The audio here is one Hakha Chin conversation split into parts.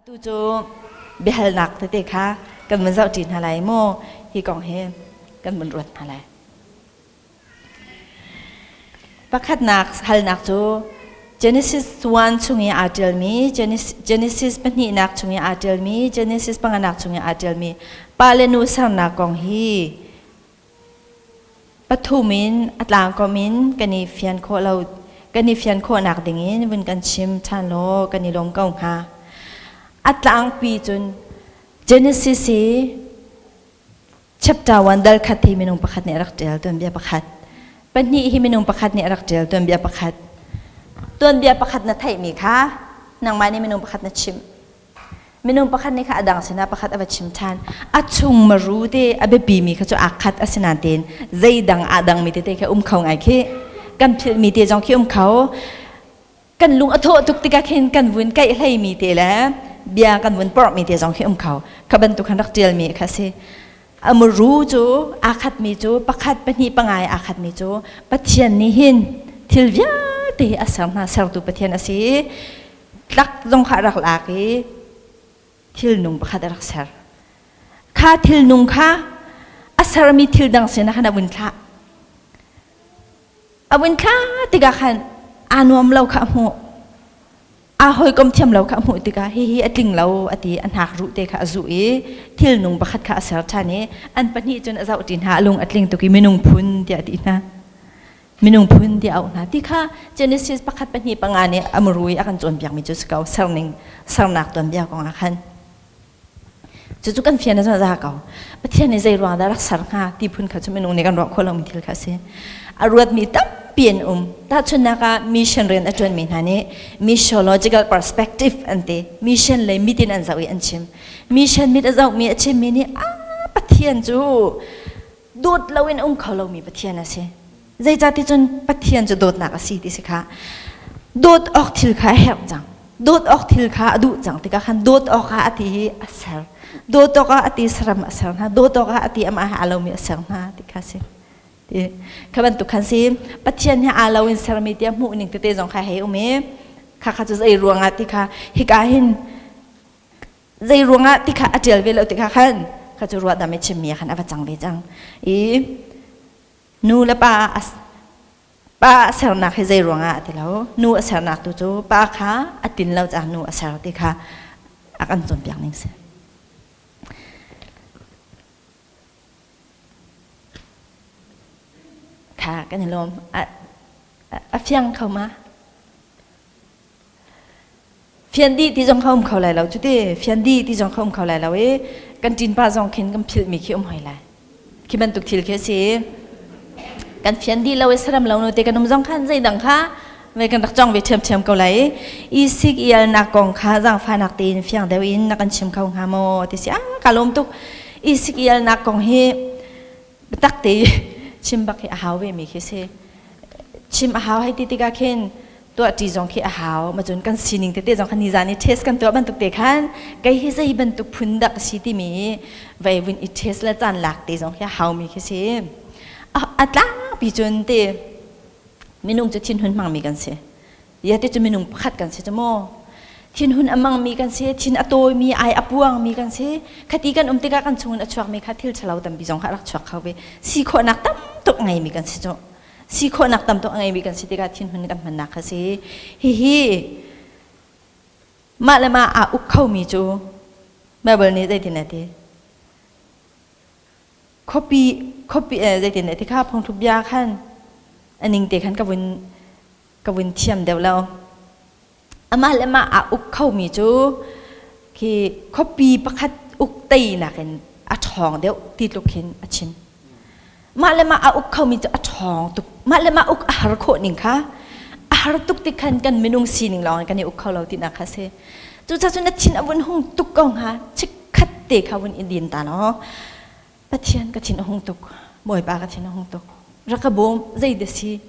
Atu cu biahalnak tete kha kan vun zohṭi hna lai mu. Hi kong hi kan vun ruat hna lai. Pakhatnak halnak cu Genesis 1 chung i aa ṭialmi, Genesis pahnihnak chung i aa ṭialmi, Genesis panganak chung i aa ṭialmi pa le nu sernak kong hi pathum in a tlangkom in kan i fian khawh lo kan i fian khawhnak ding in vun kan chim ṭhan law kan i lawm ko hnga. A tlangpi cun Genesis hi chapter 1 dal khat hi minung pakhat nih a rak ṭial tuanbia pakhat. Pahnih hi minung pakhat nih a rak ṭial tuanbia pakhat. Tuanbia pakhat na theihmi kha nangmah nih minung pakhat na chimh. Minung pakhat nih kha a dang sinah pakhat a va chim ṭhan. A chung maru te a biapimi kha cu aa khat asinain tein zeidang aa dangmi tete kha um kho ngai khi. Kan philhmi te zong khi um kho. Kan lung a thawh tuk tikah khin kan vun kaih hleimi te le bia kan vun porhmi te zong khi um kho. Kha bantuk khan rak ṭialmi kha si. A muru cu aa khatmi cu pakhat pahnih pangai aa khatmi cu Pathian nih hin thil vialte hi a ser hna sertu Pathian a si i tlak zong kha a rak lak i thilnung pakhat a rak ser. Kha thilnung kha a sermi thil dang sinah khan a vun thlah. A vun thlah tikah khan aa nuam lo kha a hmuh. Aa hawikom thiam lo kha a hmuh tikah hihi a tling lo a ti a hnak ruh te kha a zuh i thilnung pakhat kha a ser ṭhan i an pahnih cun a zoh ṭi hna a lung a tling tuk i minung phun tiah a ti hna. Minung phun tiah a auh hna ti kha Genesis pakhat pahnih panga nih a muru i a kan cawnpiakmi cu si ko serning sernak tuanbia kong ah khan cucu kan fian a za ko Pathian nih zei ruang dah rak ser hnga ti phun kha cu minung nih kan ruah khawh lomi thil kha a si a ruatmi tampi an um tahchunhnak ah mission rian a ṭuanmi hna nih missiological perspective an ti mission lei mit in an zoh i an chim mission mit a zohmi a chimmi nih ah Pathian cu dawt loin um kho lomi Pathian a si. Zeicahti cun Pathian cu dawtnak a si ti si kha. Dawt awk thil kha a herh cang. Dawt awk thil kha a duh cang tikah khan dawt awkah a ti hi a ser. Dawt awkah a ti saram a ser hna. Dawt awkah a ti amah he aa lomi a ser hna ti kha si. Ti kha bantuk khan si. Pathian he aa lo in sermi tiah hmuh ning tete zong kha hei um i kha kha cu zei ruangah ti kha hika hin zei ruangah ti kha a ṭial ve lo ti kha khan kha cu ruahdam i chimmi ah khan a va cang ve cang i nu le pa pa a sernak hi zei ruangah a ti lo nu a sernak tu cu pa kha a tin lo caah nu a ser ti kha a kan cawnpiak ning si. Kha kan i lawm a fiang kho ma? Fian dih ti zong kha um kho lai lo cuti fian dih ti zong kha um kho lai lo i kan ṭinpa zong khin kan philhmi khi um hoi lai. Khi bantuk thil khi a si. Kan fian dih lo i saram lo nu te kan um zong khan zeidang kha ve kan rak cong ve ṭhiamṭhiam ko lai i isik ialnak kong kha zaangfahnak tein fiang deuh in na kan chim kho hnga maw ti si ah ka lawm tuk. Isik ialnak kong hi biatak te chim bak hi a hau ve mi khi si. Chim a hau hei ti tikah khin tuahṭi zong khi a hau macun kan sining tete zong kha nizan i test kan tuah bantuk te khan kei hi zei bantuk phun dah ka si timi vei vun i test le caan lak te zong khi a haumi khi si a tlangpi cun te minung cu thinhun hmangmi kan si ya ti cu minung pakhat kan si cu mu thinhun a mangmi kan si thin a tawimi ai a puangmi kan si khati kan um tikah kan chungin a chuakmi kha thil ṭhalo tampi zong kha a rak chuak kho ve si khawhnak tam tuk ngeimi kan si cu si khawhnak tam tuk a ngeimi kan si tikah thinhun kan hmannak kha si. Hihi mah le mah aa uk khomi cu Bible nih zeitin a ti? Khuapi khuapi zeitin a ti kha phungthluk bia khan a ning te khan ka vun ka vun thiam deuh lo. Amah le mah aa uk khomi cu khi khuapi pakhat uk teinak in a ṭhawng deuh ti tluk khin a chim. Mah le mah a uk khomi cu a ṭhawng tuk. Mah le mah uk a har khawh ning kha a har tuk tik khan kan minung sining lawng in kan i uk kho lo tinak kha si. Cucaah cun na thin a vun hung tuk ko hnga chikkhat te kha vun i din ta law Pathian ka thin a hung tuk, Bawipa ka thin a hung tuk. Rak ka bawm zei dah si?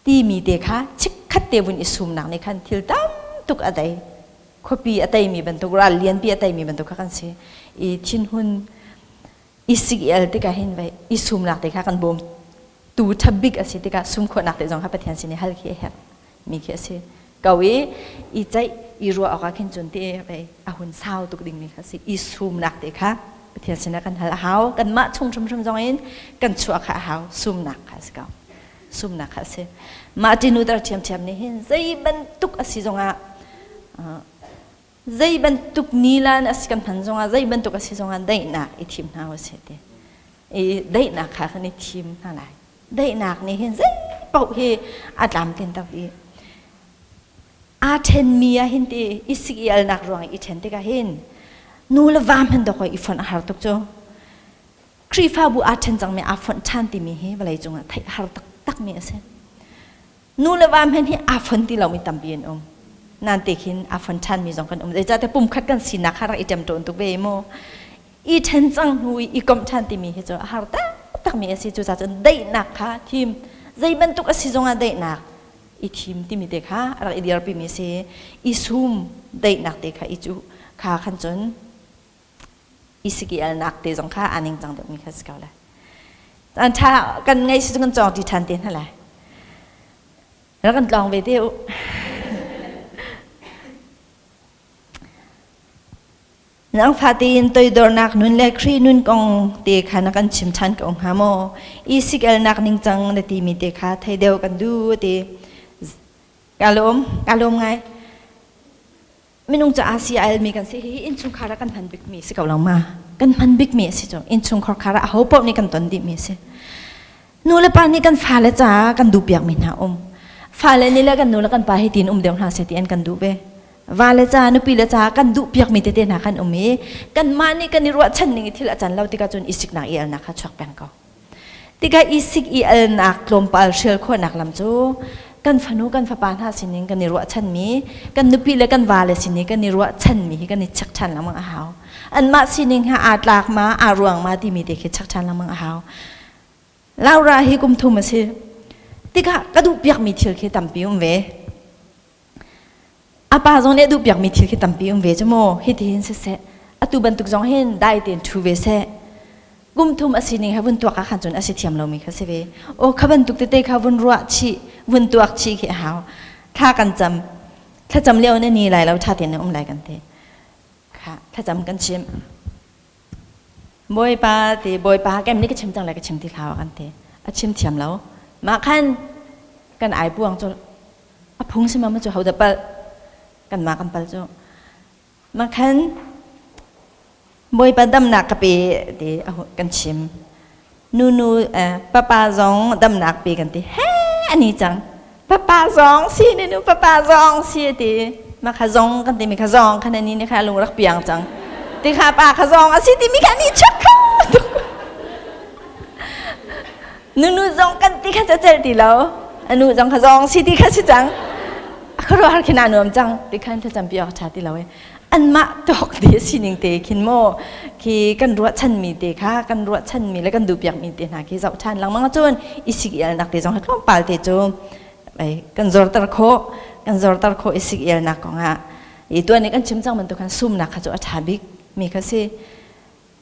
Timi te kha chikkhat te vun i sumnak nih khan thil tam tuk a tei khuapi a teimi bantuk ral lianpi a teimi bantuk kha kan si i thinhun i sik i al tikah hin vai i sumnak te kha kan bawm tu ṭha bik a si tikah sum khawhnak te zong kha Pathian sin i hal khi a herh mi khi a si ko i i ceih I ruah awk ah khin cun ti a hun sau tuk dingmi kha si. I sumnak te kha Pathian sinah kan hal a hau. Kanmah chung hrimhrim zong in kan chuah kha a hau. Sumnak kha a si ko. Sumnak kha a si. Martin Luther ṭhiamṭhiam nih hin zei bantuk a si zongah zei bantuk nilan a si kan hman zongah zei bantuk a si zongah daihnak i thim hna u sih ti. I daihnak kha kan i thim hna lai. Daihnak nih hin zei paoh hi a tlamtlin tak i aa ṭhenmi ah hin ti i sik i alnak ruang i ṭhen tikah hin nu le va hmanh dawk i fonh a har tuk cu. Khrihfabu aa ṭhen cangmi aa fonh ṭhan timi hi vawlei cungah theih a har taktakmi a si. Nu le va hmanh hi aa fon ti lomi tampi an um. Nan te khin aa fon ṭhanmi zong kan um. Zeicahtiah pumkhat kan sinak kha rak i ṭemṭawn tuk ve mu. I ṭhen cang hnu i i komh ṭhan timi hi cu a har taktakmi a si. Cucaah cun daihnak kha thim. Zei bantuk a si zongah daihnak i thim timi te kha a rak i dirpimi a si. I sum daihnak te kha i cu kha khan cun i sikialnak te zong kha aa ningcang deuhmi kha si ko lai. Caan ṭha kan ngei si cu kan cawng ṭi ṭhan te hna lai. Rak kan tlawng ve te u. Nang fate in toidornak nun le Khrih nun kong te kha na kan chim ṭhan ko hnga maw? I sikelnak ningcang na timi te kha thei deuh kan duh ti. Ka lawm, ka lawm ngai. Minung caah si a elmi kan si hi innchungkhar ah kan hman bikmi si ko lo ma kan hman bikmi a si cu innchungkhar khar ah aho paoh nih kan ton dihmi a si nu le pa nih kan fale caah kan duhpiakmi hna um fale nih le kan nu le kan pa hi tiin um deuh hna seh ti an kan duh ve va le ca nupi le ca kan duhpiakmi tete hna kan um i kanmah nih kan i ruahchan ning i thil a can lo tikah cun i siknak i alnak kha chuak peng ko Tikah i sik i alnak tlawmpal hrial khawhnak lam cu kan fanu kan fapa hna sinin kan i ruahchanmi kan nupi le kan vale sinin kan i ruahchanmi hi kan i check ṭhan lengmang a hau. Anmah sining ha aa tlak ma aa ruang ma timi te khi check ṭhan lengmang a hau. Laura hi kum thum a si. Tikah ka duhpiakmi thil khi tampi um ve. A pa zong nih a duhpiakmi thil khi tampi um ve cu mu. Hitihin siseh, atu bantuk zong hin dai tein ṭhu ve seh. Kum thum a sining he vun tuak ah khan cun a si thiam lomi kha si ve. Aw kha bantuk tete kha vun ruah chih, vun tuak chih khi a hau. Thla kan cam. Thlacam lio na ni lai lo ṭha tein na um lai kan ti. Kha thlacam kan chim. Bawipa ti Bawipa kem nih ka chim cang lai ka chim ti hlah kan ti. A chim thiam lo. Mah khan kan ai buang cu a phung si ma cu hodah palh kanmah kan pal cu mah khan Bawipa damnak ka pe ti kan chim nunu papa zong damnak pe kan ti he ani cang papa zong si nunu papa zong si ti mah kha zong kan ti mi kha zong khan ani ni kha lung rak piang cang ti kha pa kha zong a si ti mi kha ni chak kho Nunu zong kan ti kha cel ti lo. Anu zong kha zong si ti kha si cang. A khuaruahhar khin aa nuam cang ti khan thlacam pi awk ṭha ti lo e. Anmah tawk te sining te khin maw khi kan ruahchanmi te kha kan ruahchanmi le kan duhpiakmi te hna khi zoh ṭhan lengmang ahcun i sik ialnak te zong hi tlawmpal te cu kan zorter khawh kan zorter khawh i sik ialnak kongah i tuan i kan chim cang bantuk khan sumnak kha cu a ṭha bik mi kha si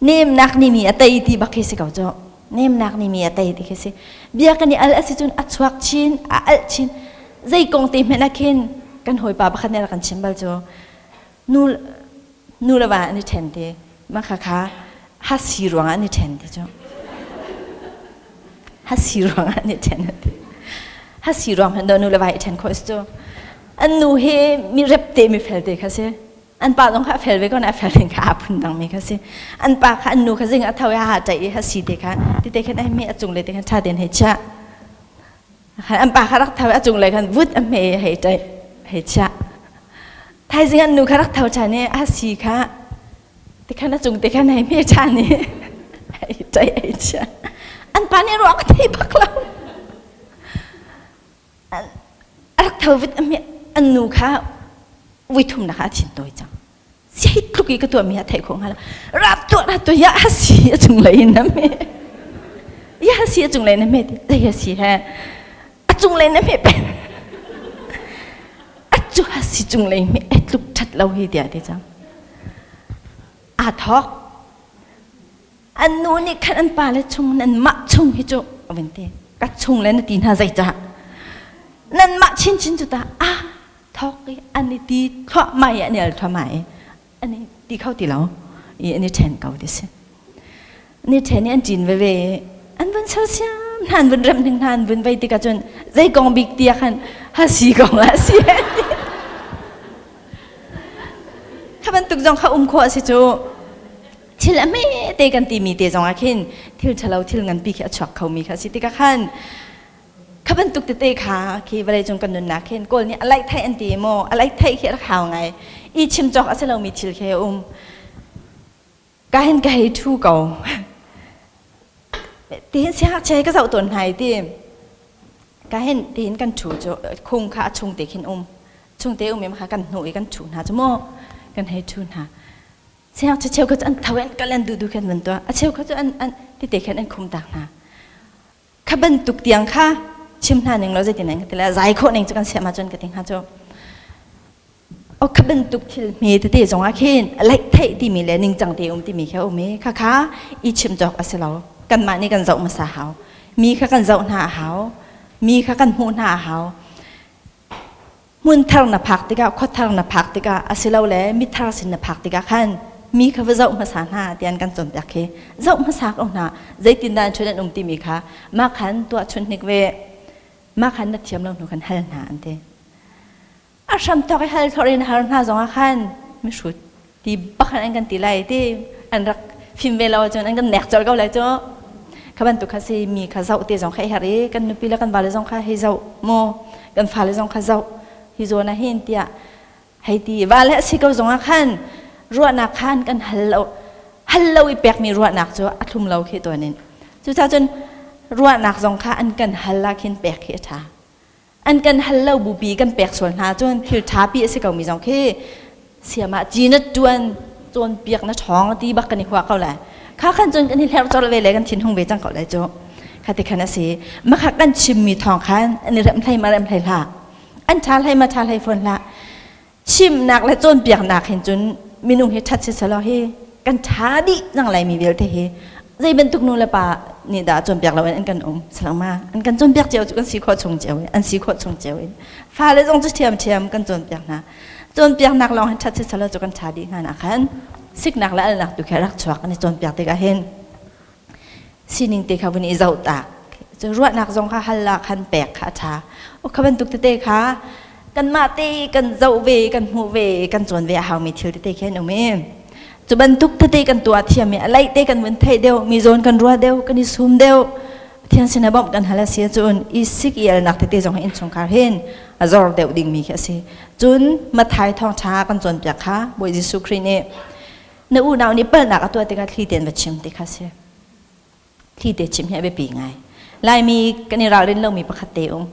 Nemnak nih mi a tei ti bak khi si ko cu. Nemnak nih mi a tei ti khi si. Bia kan i al a si cun a chuak chin, a alh chin. Zei kong te hmanh ah khin kan hawipa pakhat nih a rak kan chim bal cu nu nu le va an i ṭhen ti. Mah kha kha hasi ruangah an i ṭhen ti cu. Hasi ruangah an i ṭhen ti. Hasi ruang hmanh nu le va i ṭhen khawh si cu. An nu hi mi repte mi felte kha si. An pa zong kha a fel ve ko na a fel ding kha aa phun dangmi kha si. An pa kha an nu kha zing a tho i ha ṭaih i ha si te kha ti te khan ai hme a cung le te khan ṭha tein hei chiah. An pa kha rak tho i a cung le khan vut a hme i hei ṭaih hei chiah. Thaizing an nu kha rak tho ṭhan i a si kha ti khan a cung te khan hei hme ṭhan i hei ṭaih hei chiah. An pa nih ruak a thei bak lo. A rak tho vit an nu kha vui thumnak ah a thin tawi cang si tluk i ka tuahmi a theih khawh hnga lo rap tuah ra tuah ya si a cunglei in na me ya si a cunglei na me ti zei a si he a cunglei na me pe a cu ha si cunglei me e tluk that lo hi tiah ti cang aa thawk An nu nih khan an pale chung nanmah chung hi cu a vun ti. Ka chung le na ti hna zeicah? Nanmah chinchin cu ta ah. Thawk i an i ti thluahmah i an i al thluahmah i an i ti kho ti lo i an i ṭhen ko ti si. An i ṭhen i an ṭin veve i an vun sersiam hna an vun remh ning hna an vun vei tikah cun zei kong bik ti ah khan hasi kong ah si. Kha bantuk zong kha um khawh a si cu. Thil a hme te kan timi te zong ah khin thil ṭhalo thil nganpi khi a chuak khomi kha a si tikah khan Kha bantuk tete kha khi vawleicung kan nunnak hin Kawl nih a laih thaih an ti maw a laih thaih khi a rak hau ngai. I chim cawk a si lomi thil khi a um. Ka hin ka hei ṭhu ko. Tihin siangngakchia hi ka zoh tawn hna i ti. Ka hin tihin kan ṭhu cu khung kha a chung te khin um. Chung te um i kha kan hnuh i kan ṭhu hna cu maw kan hei ṭhu hna. Siangngakchia cheu kha cu an tho i an kal an duh duh khin an tuah. A cheu kha cu an an tite khin an khum tak hna. Kha bantuk tiang kha chim hna ning law zeitin an ka ti lai zai khawh ning cu kan siam ahcun ka ti hnga cu o kha bantuk thil hme tete zong ah khin laih theih timi le ningcang te um timi kha um i kha kha i chim cawk a si lo kanmah nih kan zoh hmasa hau mi kha kan zoh hna a hau mi kha kan hmuh hna a hau Hmun thar na phak tikah, khua thar na phak tikah, asilole mithar sin na phak tikah khan mi kha va zoh hmasa hna tian kan cawnpiak khi zoh hmasa ko hna zeitindah an chun an um timi kha mah khan tuah chun hnik ve mah khan na thiam lo hnu khan hal hna an ti a hram thawk i hal thlor in har hna zongah khan mihrut ti bak an kan ti lai ti an rak fim ve lo ahcun an kan nek colh ko lai cu kha bantuk kha si mi kha zoh te zong kha i herh i kan nupi le kan vale zong kha hei zoh mu kan fale zong kha zoh hi zawn ah hin tiah hei ti vale a si ko zong ah khan ruahnak khan kan hal lo hal lo i pekmi ruahnak cu a thlum lo khi tuan in cucaah cun ruahnak zong kha an kan hal ah khin pek khi a ṭha An kan hal lo bupi kan pek sual hna cun thil ṭhapi a si komi zong khi siam ah ci na ṭuan cawnpiak na ṭhawng ti bak kan i huah ko lai. Kha khan cun kan i hlerh colh ve le kan thinhung ve cang ko lai cu. Kha ti khan a si. Makha kan chimmi thawng khan an i remh hlei ma remh hlei hlah. An ṭha hlei ma ṭha hlei fawn hlah. Chimnak le cawnpiaknak hin cun minung hi ṭhat si selaw hi kan ṭha dih cang lai mi vialte hi zei bantuk nu le pa nih dah cawnpiak lo in an kan um salangma an kan cawnpiak cio cu kan si khawh chung cio in an si khawh chung cio in fale zong cu ṭhiamṭhiam kan cawnpiak hna cawnpiaknak lawng hin ṭhat si selaw cu kan ṭha dih hna nak khan siknak le alnak tu khi rak chuak an i cawnpiak tikah hin sining te kha vun i zoh tak cu ruahnak zong kha hal ah khan pek kha a ṭha o kha bantuk tete kha kanmah te kan zoh ve kan hmuh ve kan cawn ve a haumi thil tete khi an um i cu bantuk tete kan tuah thiam i a laih te kan vun theih deuh mi zawn kan ruah deuh kan i sum deuh Pathian sin ah bawmh kan hal a si cun i sik i alnak tete zong hi innchungkhar hin a zor deuh dingmi khi a si cun Matthai thawngṭha kan cawnpiak kha Bawi Jesuh Khrih nih Na unau nih palhnak a tuah tikah thli tein va chim ti kha si. Thli te chim hi a biapi ngai. Laimi kan i ralrin lomi pakhat te um.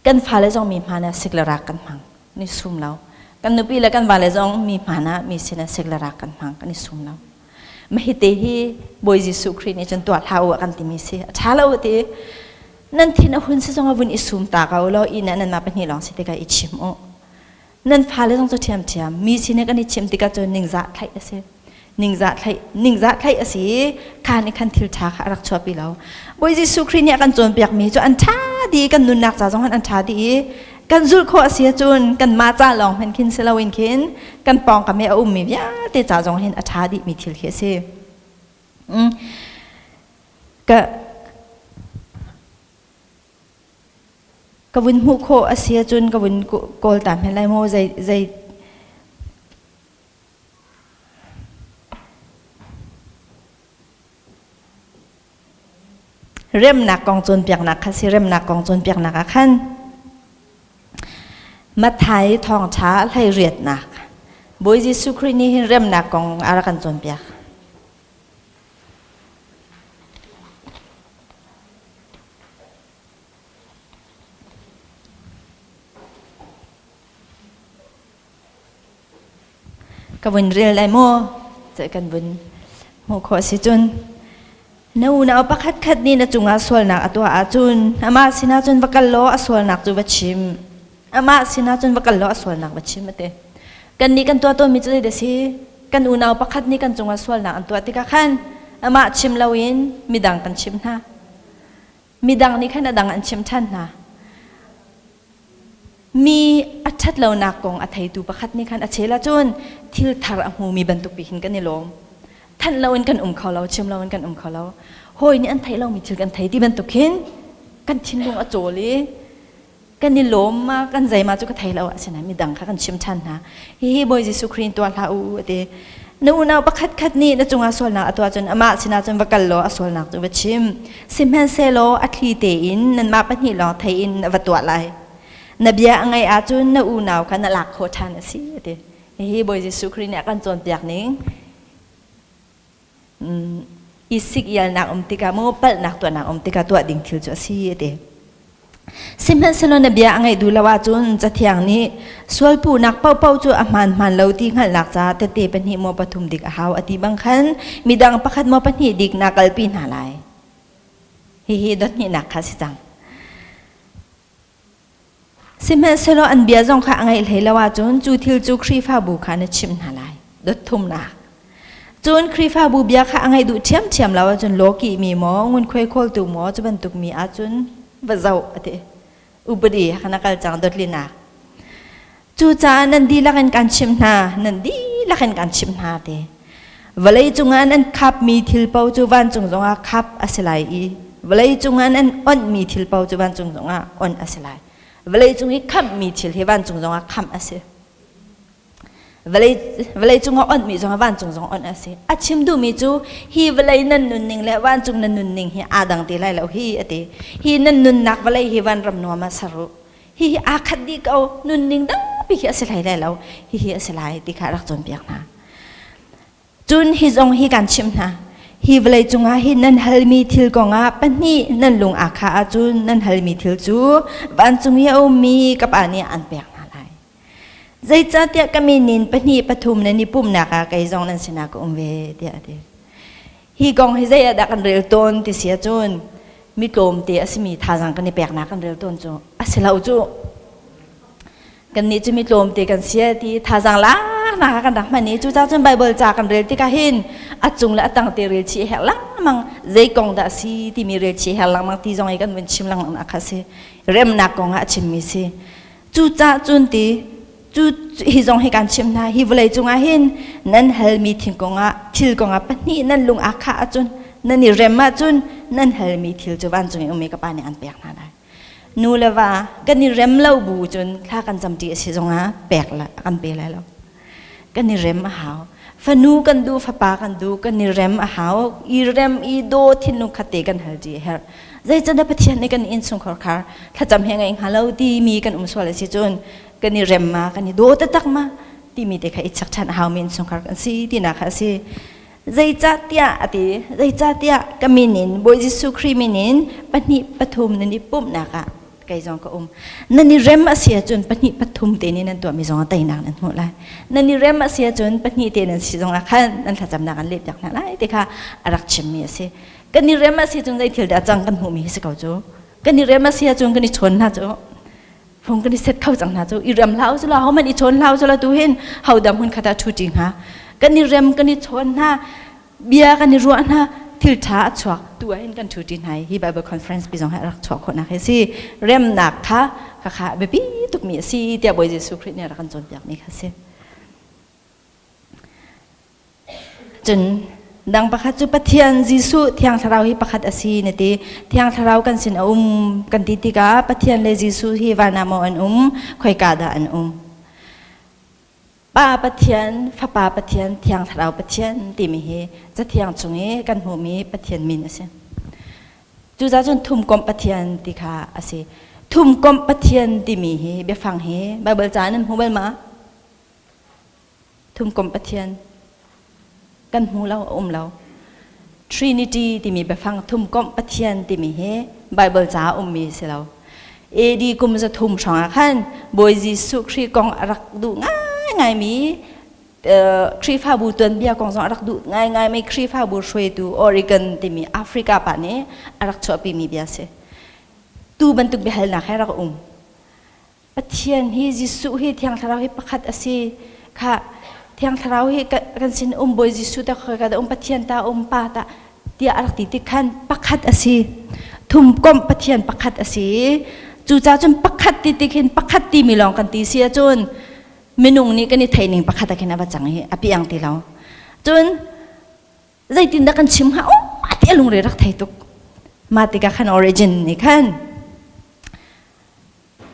Kan fale zong mi hmaan ah sik le rak kan hmang. Kan i sum lo. Kan nupi le kan vale zong mi hmaan ah mi sin ah sik le rak kan hmang. Kan i sum lo. Mah te hi Bawi Jesuh Khrih nih cun tuah hlah u a kan timi si. A ṭha lo ti. Nan thin a hun si zong a vun i sum ta ko law inn ah nanmah pahnih lawng si tikah i chim u. Nan fale zong cu ṭhiamṭhiam mi sin kan i chim tikah cun ningzah thlaih a si. Ningzah thlaih ningzah thlaih a si i kha nih khan thil ṭha kha a rak chuahpi lo. Bawi Jesuh Khrih nih a kan cawnpiakmi cu an ṭha dih i kan nunnak ca zong an ṭha dih i kan zulh khawh a si ahcun kanmah ca lawng hmanh khin si loin khin kan pawngkam i a ummi vialte ca zong hin a ṭha dihmi thil khi a si. Mm. Ka Ka vun hmuh khawh a si ahcun ka vun kawl ta hme lai maw zei zei remnak kong cawnpiaknak kha si remnak kong cawnpiaknak ah khan Matthai thawngṭha hleiriatnak Bawi Jesuh Khrih nih hin remnak kong a rak kan cawnpiak. Ka vun rel lai maw? Ceh kan vun hmuh khawh si cun. Na unau pakhat khat nih na cungah sualnak a tuah ahcun amah sinah cun va kal law a sualnak cu va chim. Amah sinah cun va kal law a sualnak va chim a ti. Kannih kan tuah tawnmi cu zeidah si? Kan unau pakhat nih kan cungah sualnak an tuah tikah khan amah chim loin midang kan chim hna. Midang nih khan a dang an chim ṭhan hna. Mi a ṭhat lonak kong a theitu pakhat nih khan a chel ahcun thil thar a hmumi bantuk pi hin kan i lawm. Thanh loin kan um kho lo, chim loin kan um kho lo. Hawi nih an theih lomi thil kan thei ti bantuk hin kan thinlung a cawl i kan i lawm ma kan zei ma cu ka thei lo asinain midang kha kan chim ṭhan hna. Hihi Bawi Jesuh Khrih in tuah hlah u a ti. Na unau pakhat khat nih na cungah sualnak a tuah cun amah sinah cun va kal law a sualnak cu va chim. Sihmanhsehlaw a thli tein nanmah pahnih lawng thei in va tuah lai. Na bia a ngaih ahcun na unau kha na lak khawh ṭhan a si a ti. Hihi Bawi Jesuh Khrih nih a kan cawnpiak ning i sik ialnak um tikah maw palhnak tuahnak um tikah tuah ding thil cu a si a ti. Sihmanhsehlaw na bia a ngaih duh lo ahcun Cathiang nih sualpuhnak paohpaoh cu a hmaan hmaan lo ti hngalhnak caah tehte pahnih maw pathum dik a hau a ti bang khan midang pakhat maw pahnih dik na kalpi hna lai. Hihi dothnihnak kha si cang. Sihmanhsehlaw an bia zong kha a ngaih hlei lo ahcun cu thil cu Khrihfabu kha na chimh hna lai. Dotthumnak. Cun Khrihfabu bia kha a ngaih duh ṭhiamṭhiam lo ahcun lawkihmi maw, ngunkhuai khawltu maw, cu bantuk mi ahcun va zoh a ti. Upadi kha na kal cang dotlinak. Cucaah nan dihlak in kan chimh hna, nan dihlak in kan chimh hna ti. Vawlei cungah nan khapmi thil paoh cu vancung zongah khap a si lai i vawlei cungah nan onhmi thil paoh cu vancung zongah onh a si lai. Vawlei cung i khamhmi thil hi vancung zongah khamh a si. Vawlei, vawlei cungah onhmi zongah vancung zong onh a si. A chim duhmi cu hi vawlei nan nunning le vancung nan nunning hi aa dang ti lai lo hi a ti. Hi nan nunnak vawlei hi vanram nuam ah ser u. Hihi aa khat dih ko nunning dangpi khi a si hlei lai lo hihi a si lai ti kha rak cawnpiak hna cun hi zong hi kan chimh hna hi vawlei cungah hin nan halmi thil kongah pahnih nan lung aa khah ahcun nan halmi thil cu vancung i a ummi ka pa nih an pek hna lai zeicahtiah ka min in pahnih pathum nan i pumhnak ah kei zong nan sinah ka um ve tiah a ti Hi kong hi zei ah dah kan rel tawn ti si ahcun mi tlawmte a simi thazaang kan i peknak kan rel tawn cu a si lo cu. Kannih cu mi tlawmte kan si ti thazaang laknak ah kan rak hman i cucaah cun Baibal ca kan rel tikah hin a cung le a tang te rel chih herh lengmang zei kong dah a si timi rel chih herh lengmang ti zong i kan vun chim lengmang nak kha a si. Remnak kong ah a chimmi si. Cucaah cun ti cu hi zong hi kan chim hna hi vawlei cungah hin nan halmi thingkung ah thil kongah pahnih nan lung aa khah ahcun nan i rem ahcun nan halmi thil cu vancung i ummi ka pa nih an pek hna lai nu le va kan i rem lo bu cun thla kan camṭi a si zongah pek la kan pe lai lo kan i rem a hau fanu kan duh fapa kan duh kan i rem a hau i rem i daw thinlung khat te kan hal ṭi a herh zeicahtiah Pathian nih kan innchungkhar khar thlacam he ngei hnga lo timi kan um sual a si cun kan i rem ma kan i daw taktak ma timi te kha i chek ṭhan a haumi innchungkhar kan si tinak kha a si zeicahtiah a ti zeicahtiah ka min in Bawi Jesuh Khrih min in pahnih pathum nan i pumhnak ah kei zong ka um nan i rem a si ahcun pahnih pathum te nih nan tuahmi zong ah teinak nan hmuh lai nan i rem a si ahcun pahnih te nan si zong ah khan nan thlacamnak an lehpiak hna lai ti kha a rak chimmi a si kan i rem a si cun zei thil dah cang kan hmuhmi hi si ko cu kan i rem a si ahcun kan i chawn hna cu fung kan i set kho cang hna cu i rem hlah usila hohmanh i chawn hlah usila tu hin hodang hun khat ah ṭhu ṭi hnga kan i rem kan i chawn hna bia kan i ruah hna thil ṭha a chuak tu ah hin kan ṭhu ṭi hna hi Bible conference pi zong hi a rak chuah khawhnak hi si remnak kha kha kha biapi tukmi a si tiah Bawi Jesuh Khrih nih a rak kan cawnpiakmi kha si. Cun dang pakhat cu Pathian Jesuh Thiang Thlarau hi pakhat a si na ti. Thiang Thlarau kan sin a um kan ti tikah Pathian le Jesuh hi van ah maw an um, khoika dah an um? Pa Pathian, Fapa Pathian, Thiang Thlarau Pathian timi hi Cathiang chung i kan hmuhmi Pathian min a si. Cucaah cun thumkomh Pathian ti kha a si. Thumkomh Pathian timi hi biafang hi Baibal ca nan hmu bal ma? Thumkomh Pathian kan hmu lo a um lo. Trinity timi biafang thumkomh Pathian timi hi Bible ca a ummi si lo. AD kum zathum hrawng ah khan Bawi Jesuh Khrih kong a rak duh ngaingaimi Khrihfabu tuanbia kong zong a rak duh ngaingaimi Khrihfabu hruaitu Oregon timi Africa pa nih a rak chuahpimi bia si. Tu bantuk biahalnak he rak um. Pathian hi Jesuh hi Thiang Thlarau hi pakhat a si kha Thiang Thlarau hi kan sin um Bawi Jesuh ta ka um Pathian ta um Pa ta tiah a rak ti tik khan pakhat a si thumkomh Pathian pakhat a si. Cucaah cun pakhat ti tik hin pakhat timi lawng kan ti si ahcun minung nih kan i theih ning pakhat ah khin a va cang i a piang ti lo. Cun zeitindah kan chim hnga oh ti a lungre rak thei tuk. Mah tikah khan origin nih khan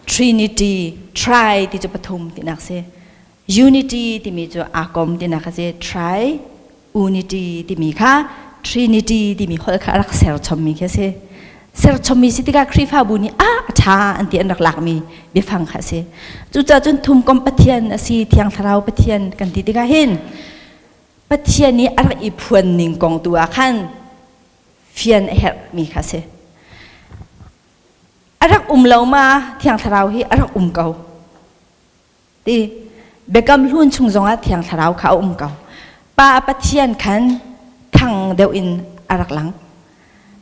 Trinity, tri ti cu pathum tinak si. Unity timi cu aa kom tinak a si. Tri, unity timi kha Trinity timi holh kha a rak ser chommi khi a si. Ser chommi si tikah Khrihfabu nih a a ṭha an ti an rak lakmi biafang kha a si. Cucaah cun thumkom Pathian a si, Thiang Thlarau Pathian kan ti tikah hin Pathian nih a rak i phuan ning kong tu ah khan fian a herhmi kha a si. A rak um lo ma Thiang Thlarau hi a rak um ko. Ti Biakam Hlun chung zongah Thiang Thlarau kha a um ko. Pa Pathian khan thang deuh in a rak lang.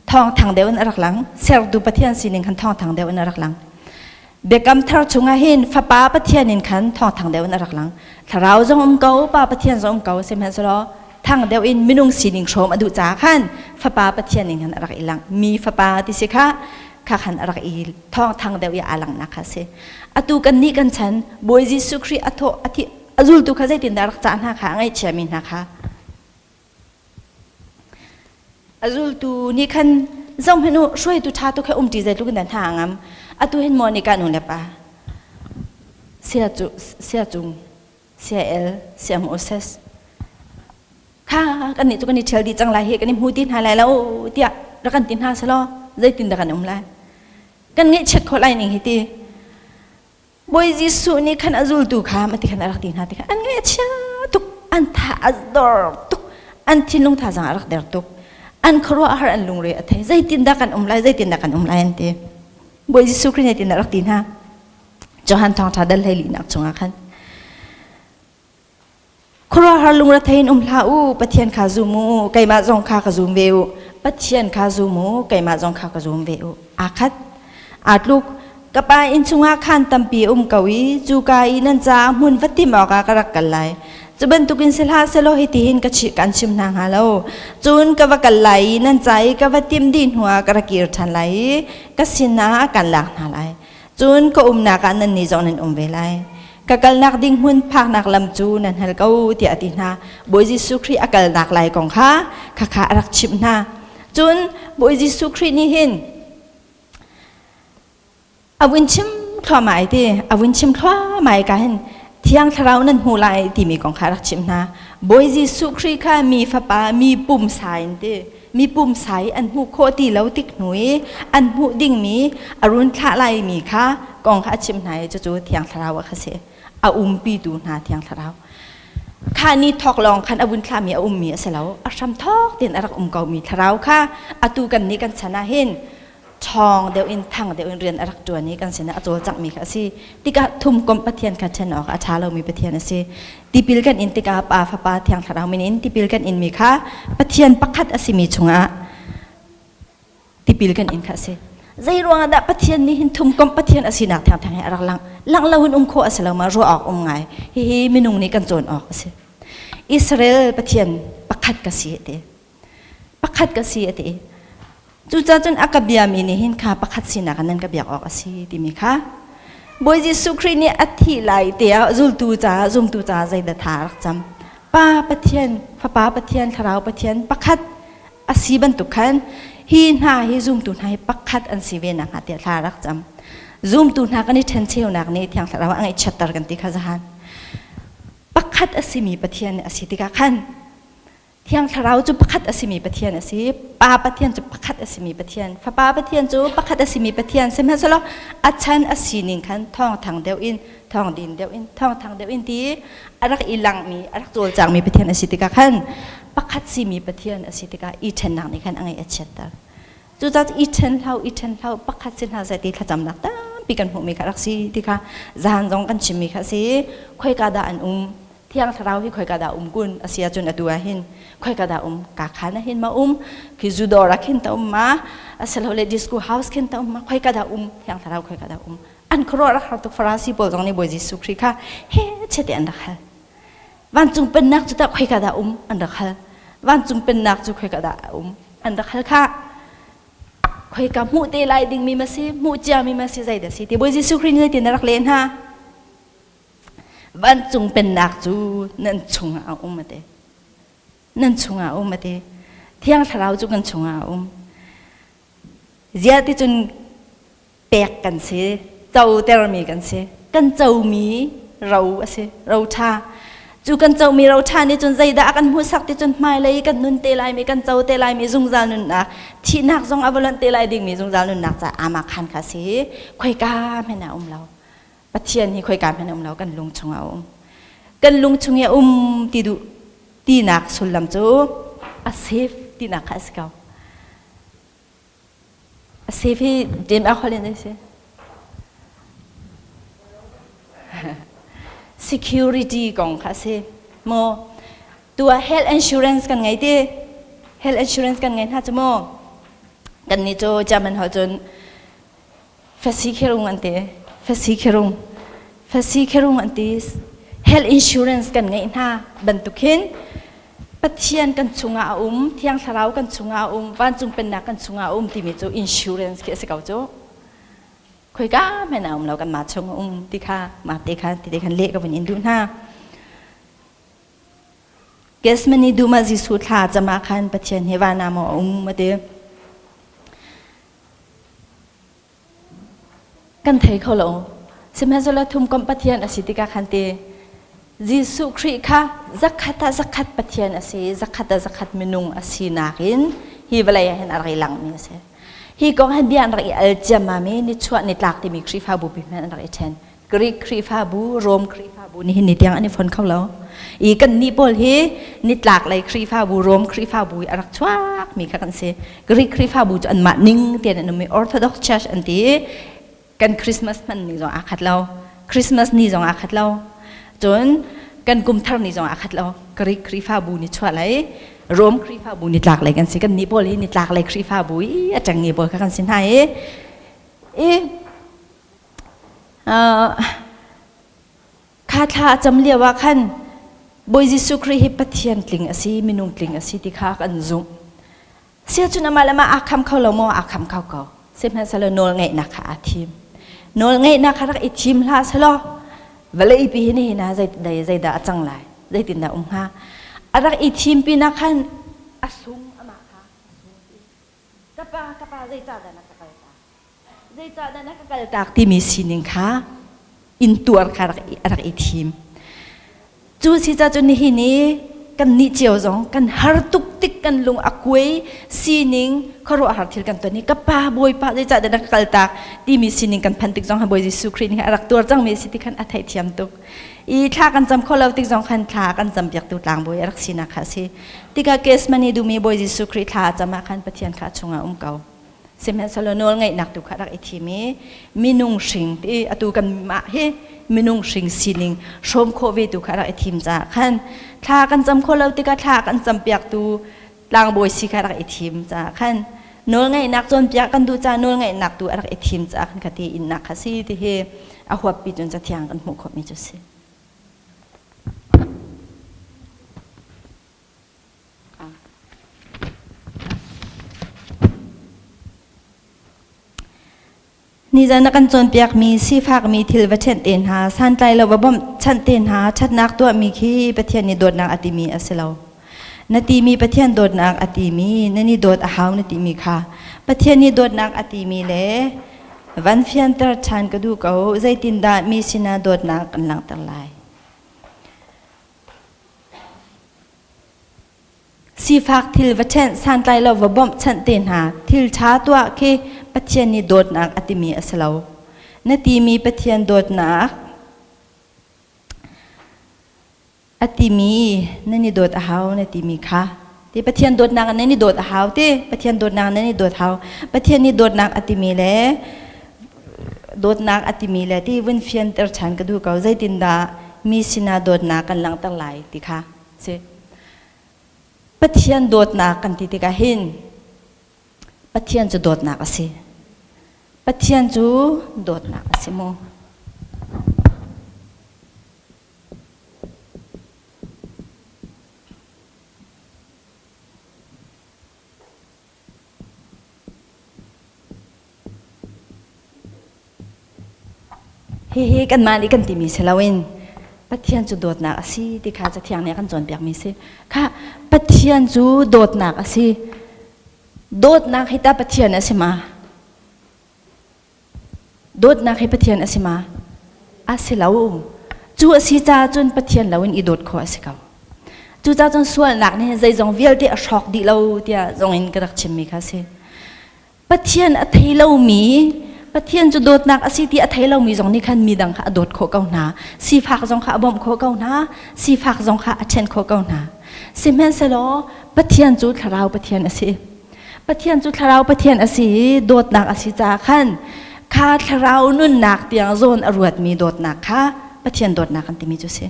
Thawng thang deuh in a rak lang. Sertu Pathian sining khan thawng thang deuh in a rak lang. Biakam thar chungah hin Fapa Pathian in khan thawng thang deuh in a rak lang. Thlarau zong um ko, Pa Pathian zong um ko, sihmanhsehlaw thang deuh in minung sining hrawm a duh caah khan Fapa Pathian in khan a rak i lang. Mi Fapa ti si kha kha khan a rak i thawng thang deuh i aa langhnak kha a si. Atu kan nih kan chan Bawi Jesuh Khrih a thawh a thih a zultu kha zeitindah rak cah hna kha a ngaihchiami hna kha a zultu nih khan zohhmanh u hruaitu ṭha tuk he umṭi zeitluk in dah hna a ngam atu hin maw nih ka nu le pa sia cu sia cung sia el sia Moses kha kan nih cu kan i ṭhial dih cang lai hi kan i hmu ti hna lai lo tiah rak kan ti hna selaw zeitindah kan um lai kan ngaihchiat khawh lai ning hi ti Bawi Jesuh nih khan a zultu kha mati khan a rak ti hna ti khan an ngaihchia tuk an tha a dor tuk an thinlung thazaang a rak der tuk an khuaruah har an lungre a thei zeitindah kan um lai zeitindah kan um lai an ti Bawi Jesuh Khrih nih tin a rak ti hna Johan thawngṭha dal hlei linak chungah khan Khuaruahhar lungrethei in um hlah u, Pathian kha zum u, keimah zong kha ka zum ve u. Pathian kha zum u, keimah zong kha ka zum ve u. Aa khat, aa tluk. Ka pa inn chungah khaan tampi a um ko i cuka i nan caah hmun va timh awkah ka rak kal lai. Cu bantukin si hlah sehlaw hitihin ka chih kan chim hna hnga lo. Cun ka va kal lai i nan ca i ka va timh dih hnuah ka ra kir ṭhan lai i ka sinah a kan lak hna lai. Cun ka umnak ah nannih zong nan um ve lai. Ka kalnak ding hmun phaknak lam cu nan hal ko tiah a ti hna. Bawi Jesuh Khrih a kalnak lai kong kha khakha a rak chimh hna. Cun Bawi Jesuh Khrih nih hin a vun chim thluahmah ai ti a vun chim thluahmah ai ka hin Thiang Thlarau nan hmu lai timi kong kha a rak chimh hna. Bawi Jesuh Khrih kha mi fapa mi pumsa in ti mi pumsa i an hmuh khawh ti lo tik hnu i an hmuh dingmi a run thlah laimi kha kong kha a chimh hna i cucu Thiang Thlarau a kha si. A umpitu hna Thiang Thlarau. Kha ni thawk lawng khan a vun thlahmi a ummi a si lo. A hram thawk tein a rak um komi Thlarau kha atu kan nih kan chan ah hin ṭhawng deuh in thang deuh in rian a rak ṭuan i kan sinah a cawlcanghmi kha a si tikah thumkomh Pathian kha ṭhen awk a ṭha lomi Pathian a si tipil kan in tikah Pa Fapa Thiang Thlarau min in tipil kan inmi kha Pathian pakhat a simi chungah tipil kan in kha a si zei ruangah dah Pathian nih hin thumkomh Pathian a sinak thengtheng hi a rak lang lang lo in um khawh a si lo ma ruah awk um ngai hihi minung nih kan cawn awk a si Israel Pathian pakhat ka si ti pakhat ka si a ti cucaah cun a ka biami nih hin kha pakhat sinak in nan ka biak awk a si timi kha Bawi Jesuh Khrih nih a thih lai te ah zultu caah zumtu caah zeidah tha a rak cam Pa Pathian Fapa Pathian Thlarau Pathian pakhat a si bantuk khan hi hna hi zumtu hna hi pakhat an si ve nakhnga tiah thla a rak cam zumtu hna kan i ṭhencheunak nih Thiang Thlarau a ngaihchiatter kan ti kha zahan pakhat a simi Pathian a si tikah khan Thiang Thlarau cu pakhat a simi Pathian a si. Pa Pathian cu pakhat a simi Pathian. Fapa Pathian cu pakhat a simi Pathian. Sihmanhsehlaw a chan a sining khan thawngthang deuh in, thawngdin deuh in, thawngthang deuh in ti a rak i langmi, a rak cawlcangmi Pathian a si tikah khan pakhat simi Pathian a si tikah i ṭhennak nih khan a ngaih a chiatter. Cucaah i ṭhen hlah, i ṭhen hlah, pakhat si hna seh ti thlacamnak tampi kan hmuhmi kha rak si ti kha zahan zong kan chimmi kha a si. Khoika dah an um? Thiang Thlarau hi khoika dah um kun a si ahcun atu ah hin khoika dah um ka khan ah hin ma um khi zudawr ah khin ta um ma asilole disco house khin ta um ma khoika dah um Thiang Thlarau khoika dah um an khuaruah rak har tuk Farasi pawl zong nih Bawi Jesuh Khrih kha he chete an rak hal vancung pennak cu tah khoika dah um an rak hal vancung pennak cu khoika dah um an rak hal kha. Khoika hmuh te lai dingmi ma si, hmuh ciami ma si, zeidah si ti Bawi Jesuh Khrih nih zeitin a rak leh hna? Vancung pennak cu nan chungah a um a ti. Nan chungah a um a ti. Thiang Thlarau cu kan chungah a um. Ziah ti cun pek kan si, cotermi kan si. Kan comi ro a si, ro ṭha. Cu kan comi ro ṭha nih cun zeidah a kan hmuhsak ti cun hmailei kan nun te laimi, kan co te laimi zungzal nunnak, thihnak zong a va lonh te lai dingmi zungzal nunnak caah aa khan kha si. Khoika hmanh ah um lo. Pathian hi khoika hmanh um lo, kan lung chungah a um. Kan lung chung i a um ti duh tinak sullam cu a safe tinak kha a si ko. A safe hi James a holh in a si. Security kong kha a si. Maw tu ah health insurance kan ngei ti. Health insurance kan ngei hna cu maw? Kan nih cu German holh cun Versicherung an ti. Versicherung. Versicherung an ti. Health insurance kan ngeih hna bantuk hin Pathian kan chungah a um, Thiang Thlarau kan chungah a um, vancung pennak kan chungah a um timi cu insurance khi a si ko cu. Khoika hmanh a um lo kanmah chung a um ti kha mah te kha ti te khan leh ka vun in duh hna. Gethsemane dum ah Jesuh thla cam ah khan Pathian hi van ah maw a um a ti. Kan thei kho lo. Sihmanhsehlaw thumkomh Pathian a si tikah khan ti Jesuh Khrih kha zakhat ah zakhat Pathian a si i zakhat ah zakhat minung a sinak in hi vawlei ah hin a rak i langmi a si. Hi kong hin bia an rak i al ciammam i nichuah nitlak timi Khrihfabu pi hmanh an rak i ṭhen. Greek Khrihfabu, Rom Khrihfabu nihin ni tiang an i fon kho lo. I kannih pawl hi nitlak lei Khrihfabu, Rom Khrihfabu i a rak chuakmi kha kan si. Greek Khrihfabu cu anmah ning tein an um i Orthodox Church an ti i kan Christmas hman ni zong aa khat lo. Christmas ni zong aa khat lo. Cun kan kum thar ni zong aa khat lo. Greek Khrihfabu ni chuah lei, Rom Khrihfabu nitlak lei kan si. Kannih pawl hi nitlak lei Khrihfabu i a ṭengnge pawl kha kan si hna i i Kha thla a cam lio ah khan Bawi Jesuh Khrih hi Pathian tling a si, minung tling a si ti kha kan zumh. Siacun amah le amah aa kham kho lo maw? Aa kham kho ko. Sihmanhsehlaw nawlngeihnak kha aa thim. Nawlngeihnak kha rak i thim hlah selaw vawlei pi hi nihin ah zeidah a cang lai? Zeitindah um hnga? A rak i thim pinah khan a sung amah kha. Ka pa, ka pa zeicahdah na ka kaltak? Zeicahdah na ka kaltak timi sining kha intuar kha a rak i thim. Cu si ca cun nihin i kan nih cio zong kan har tuk tik kan lung a kuai sining khuaruahhar thil kan ton i ka pa bawipa zeicahdah na ka kaltak timi sining kan phan tik zong khan Bawi Jesuh Khrih nih a rak tuar cangmi a si ti khan a theihthiam tuk. I thla kan cam kho lo tik zong khan thla kan cam piaktu tlangbawi a rak sinak kha a si. Tikah Gethsemane dum i Bawi Jesuh Khrih thla a cam ah khan Pathian kha a chungah um ko. Sihmanhsehlaw nawlngaihnak tu kha rak i thim i minung hring ti atu kanmah hi minung hring sining hrawm khawh ve tu kha rak i thim caah khan thla kan cam khawh lo tikah thla kan campiaktu tlangbawi si kha rak i thim caah khan nawlngaihnak cawnpiak kan duh caah nawlngaihnak tu a rak i thim caah khan kha ti innak kha si ti hi a huappi cun cathiang kan hmuh khawhmi cu si. Nizan na kan cawnpiakmi sifakmi thil va ṭhenh te hna, santlai lo va bawmhchanh te hna, ṭhatnak tuahmi khi Pathian nih dawtnak a timi a si lo. Na timi Pathian dawtnak a timi, nan i dawt a hau na timi kha Pathian nih dawtnak a timi le van fianter ṭhan ka duh ko, zeitindah mi sinah dawtnak kan langhter lai? Sifak thil va ṭhenh, santlai lo va bawmhchanh te hna, thil ṭha tuah khi Pathian nih dawtnak a timi a si lo. Na timi Pathian dawtnak a timi nan i dawt a hau na timi kha ti Pathian dawtnak nan i dawt a hau ti Pathian dawtnak nan i dawt hau Pathian nih dawtnak a timi le dawtnak a timi le ti vun fianter ṭhan ka duh ko zeitindah mi sinah dawtnak kan langhter lai ti kha si. Pathian dawtnak kan ti tikah hin Pathian cu dawtnak a si. Pathian cu dawtnak a si mu. Hihi kanmah nih kan timi si loin Pathian cu dawtnak a si ti kha Cathiang nih a kan cawnpiakmi si. Kha Pathian cu dawtnak a si. Dawtnak hi ta Pathian a si ma? Dawtnak hi Pathian a si ma? A si lo. Cu a si caah cun Pathian loin i dawt khawh a si ko. Cucaah cun sualnak nih zeizong vialte a hrawk dih lo tiah zong in ka rak chimmi kha a si. Pathian a thei lomi, Pathian cu dawtnak a si ti a thei lomi zong nih khan midang kha a dawt khawh ko hna. Sifak zong kha a bawmh khawh ko hna. Sifak zong kha a ṭhen khawh ko hna. Sihmanhsehlaw Pathian cu Thlarau Pathian a si. Pathian cu Thlarau Pathian a si i dawtnak a si caah khan kha Thlarau nunnak tiang zawn a ruatmi dawtnak kha Pathian dawtnak kan timi cu a si.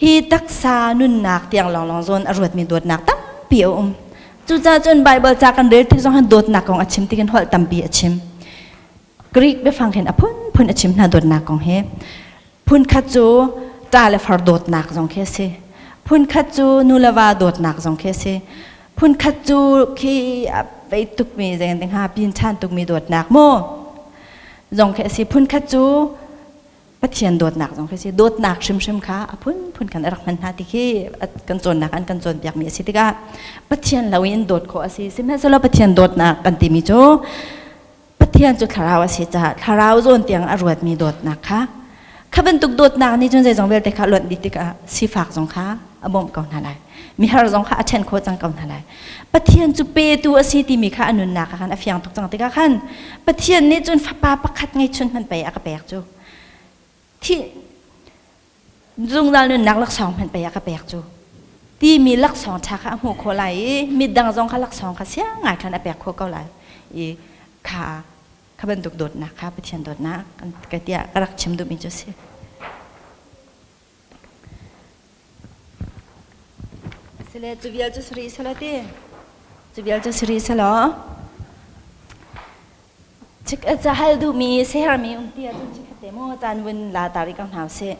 Hi taksa nunnak tiang lawnglawng zawn a ruatmi dawtnak tampi a um. Cucaah cun Baibal ca kan rel tik zong hin dawtnak kong a chim tikin holh tampi a chim. Greek biafang hin a phunphun a chim hna dawtnak kong hi. Phunkhat cu ṭa le far dawtnak zong khi a si. Phunkhat cu nu le va dawtnak zong khi a si. Phunkhat cu khi a vei tukmi zei hnga pin ṭhan tukmi dawtnak mu zong khi a si. Phunkhat cu Pathian dawtnak zong khi si dawtnak hrimhrim kha a phunphun kan rak hman hna ti khi kan cawnnak an kan cawnpiakmi a si tikah Pathian lo in dawt khawh a si sihmanhsehlaw Pathian dawtnak kan timi cu Pathian cu thlarau a si caah thlarau zawn tiang a ruatmi dawtnak kha kha bantuk dawtnak nih cun zeizong vialte kha luanh dih tikah sifak zong kha a bawmh ko hna lai mihar zong kha a ṭhen khawh cang ko hna lai Pathian cu petu a si timi kha a nunnak ah khan a fiang tuk cang tikah khan Pathian nih cun fapa pakhat ngeihchun hmanh pei a ka pek cu thi zungzal nunnak laksawng hmanh pei a ka pek cu timi laksawng ṭha kha a hmuh khawh lai i midang zong kha laksawng kha siang ngai khan a pek khawh ko lai i kha kha bantuk dawtnak kha Pathian dawtnak ka tiah ka rak chim duhmi cu a si. Sile cu vial cu sari selaw ti. Cu vial cu sari selaw. Chik ca hal duhmi sehermi um ti ahcun chikhat te mu caan vun la ta rih ko hna usih.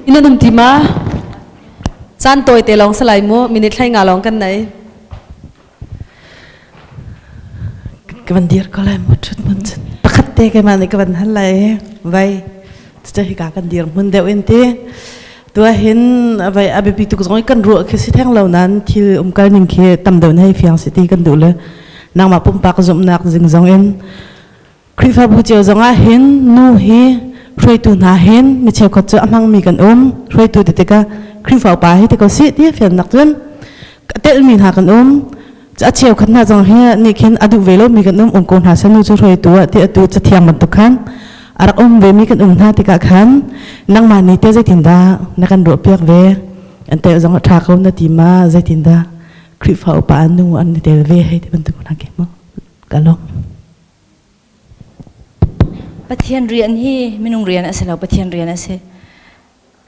In an um ti ma? Caan tawi te lawng salai mu minute thlai nga lawng kan nei. Ka van dir ko lai mu ṭhut hmun cun pakhat te keimah nih ka van hal lai i vai cucu hika kan dir hmun deuh in ti tua hin vai a biapi tuk zong i kan ruah khi si theng lo nain thil umkal ning khi tam deuh in hei fiang si ti kan duh le nangmah pumpak zumhnak zing zong in Khrihfabu cio zongah hin nu hi hruaitu hna hin mi cheukhat cu a hmangmi kan um. Hruaitu ti tikah Khrihfa upa hi ti ko sih ti fiannak cun a telhmi hna kan um. A cheukhat hna zong hi nih khin a duh ve lomi kan um um ko hna seh nu cu hruaitu ah ti atu cathiang bantuk khan a rak um vemi kan um hna tikah khan nangmah nih teh zeitindah na kan ruahpiak ve an tel zong a ṭha ko na ti ma zeitindah Khrihfa upa nu an i tel ve hei ti bantuk hna ke mu ka lawm. Pathian rian hi minung rian a si lo, Pathian rian a si.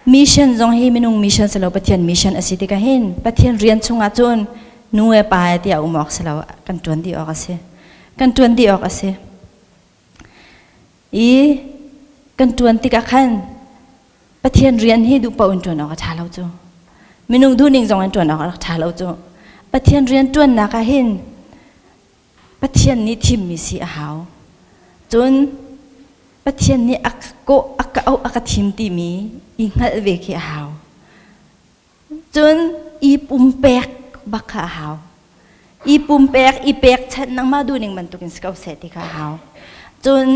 Mission zong hi minung mission si lo, Pathian mission a si tikah hin Pathian rian chungah cun nu e pa e tiah um awk si lo, kan ṭuan dih awk a si. Kan ṭuan dih awk a si. I kan ṭuan tikah khan Pathian rian hi duh paoh in ṭuan awk a ṭha lo cu. Minung duhning zong in ṭuan awk a rak ṭha lo cu. Pathian rian ṭuannak ah hin Pathian nih thimmi si a hau. Cun Pathian nih a ka kawh, a ka auh, a ka thim timi i hngalh ve khi a hau. Cun i pumpek bak kha a hau. I pumpek, i pekchanh nangmah duhning bantukin si ko seh ti kha a hau. Cun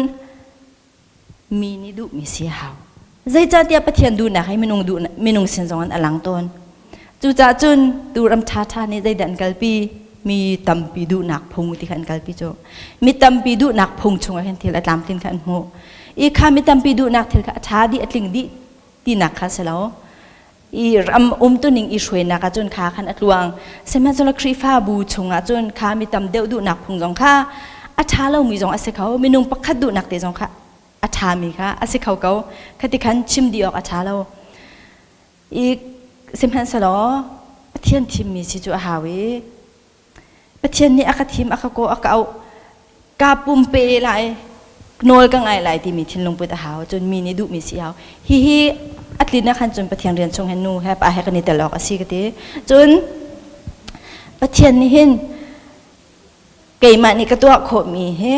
mi nih duhmi si a hau. Zeicahtiah Pathian duhnak hi minung duh minung sin zong in a lang tawn. Cucaah cun tu ram ṭhaṭha nih zeidah an kalpi? Mi tampi duhnak phung ti kha an kalpi cu. Mi tampi duhnak phung chungah hin thil a tlamtlin kha an hmuh. I kha mi tampi duhnak thil kha a ṭha dih, a tling dih tinak kha si lo. I ram umtuning i hruainak ah cun kha khan a tluang. Sihmanhsehlaw Khrihfabu chungah cun kha mi tam deuh duhnak phung zong kha a ṭha lomi zong a si kho. Minung pakhat duhnak te zong kha a ṭhami kha a si kho ko. Khati khan chim dih awk a ṭha lo. I sihmanhsehlaw Pathian thimmi si cu a hau i Pathian nih a ka thim, a ka kawh, a ka auh, kaa pumpe lai, nawl ka ngai lai timi thinlung put a hau. Cun mi nih duhmi si hau. Hihi a tlin ah khan cun Pathian rian chung hin nu he pa he kan i tel awk a si ka ti. Cun. Pathian nih hin keimah nih ka tuah khawhmi hi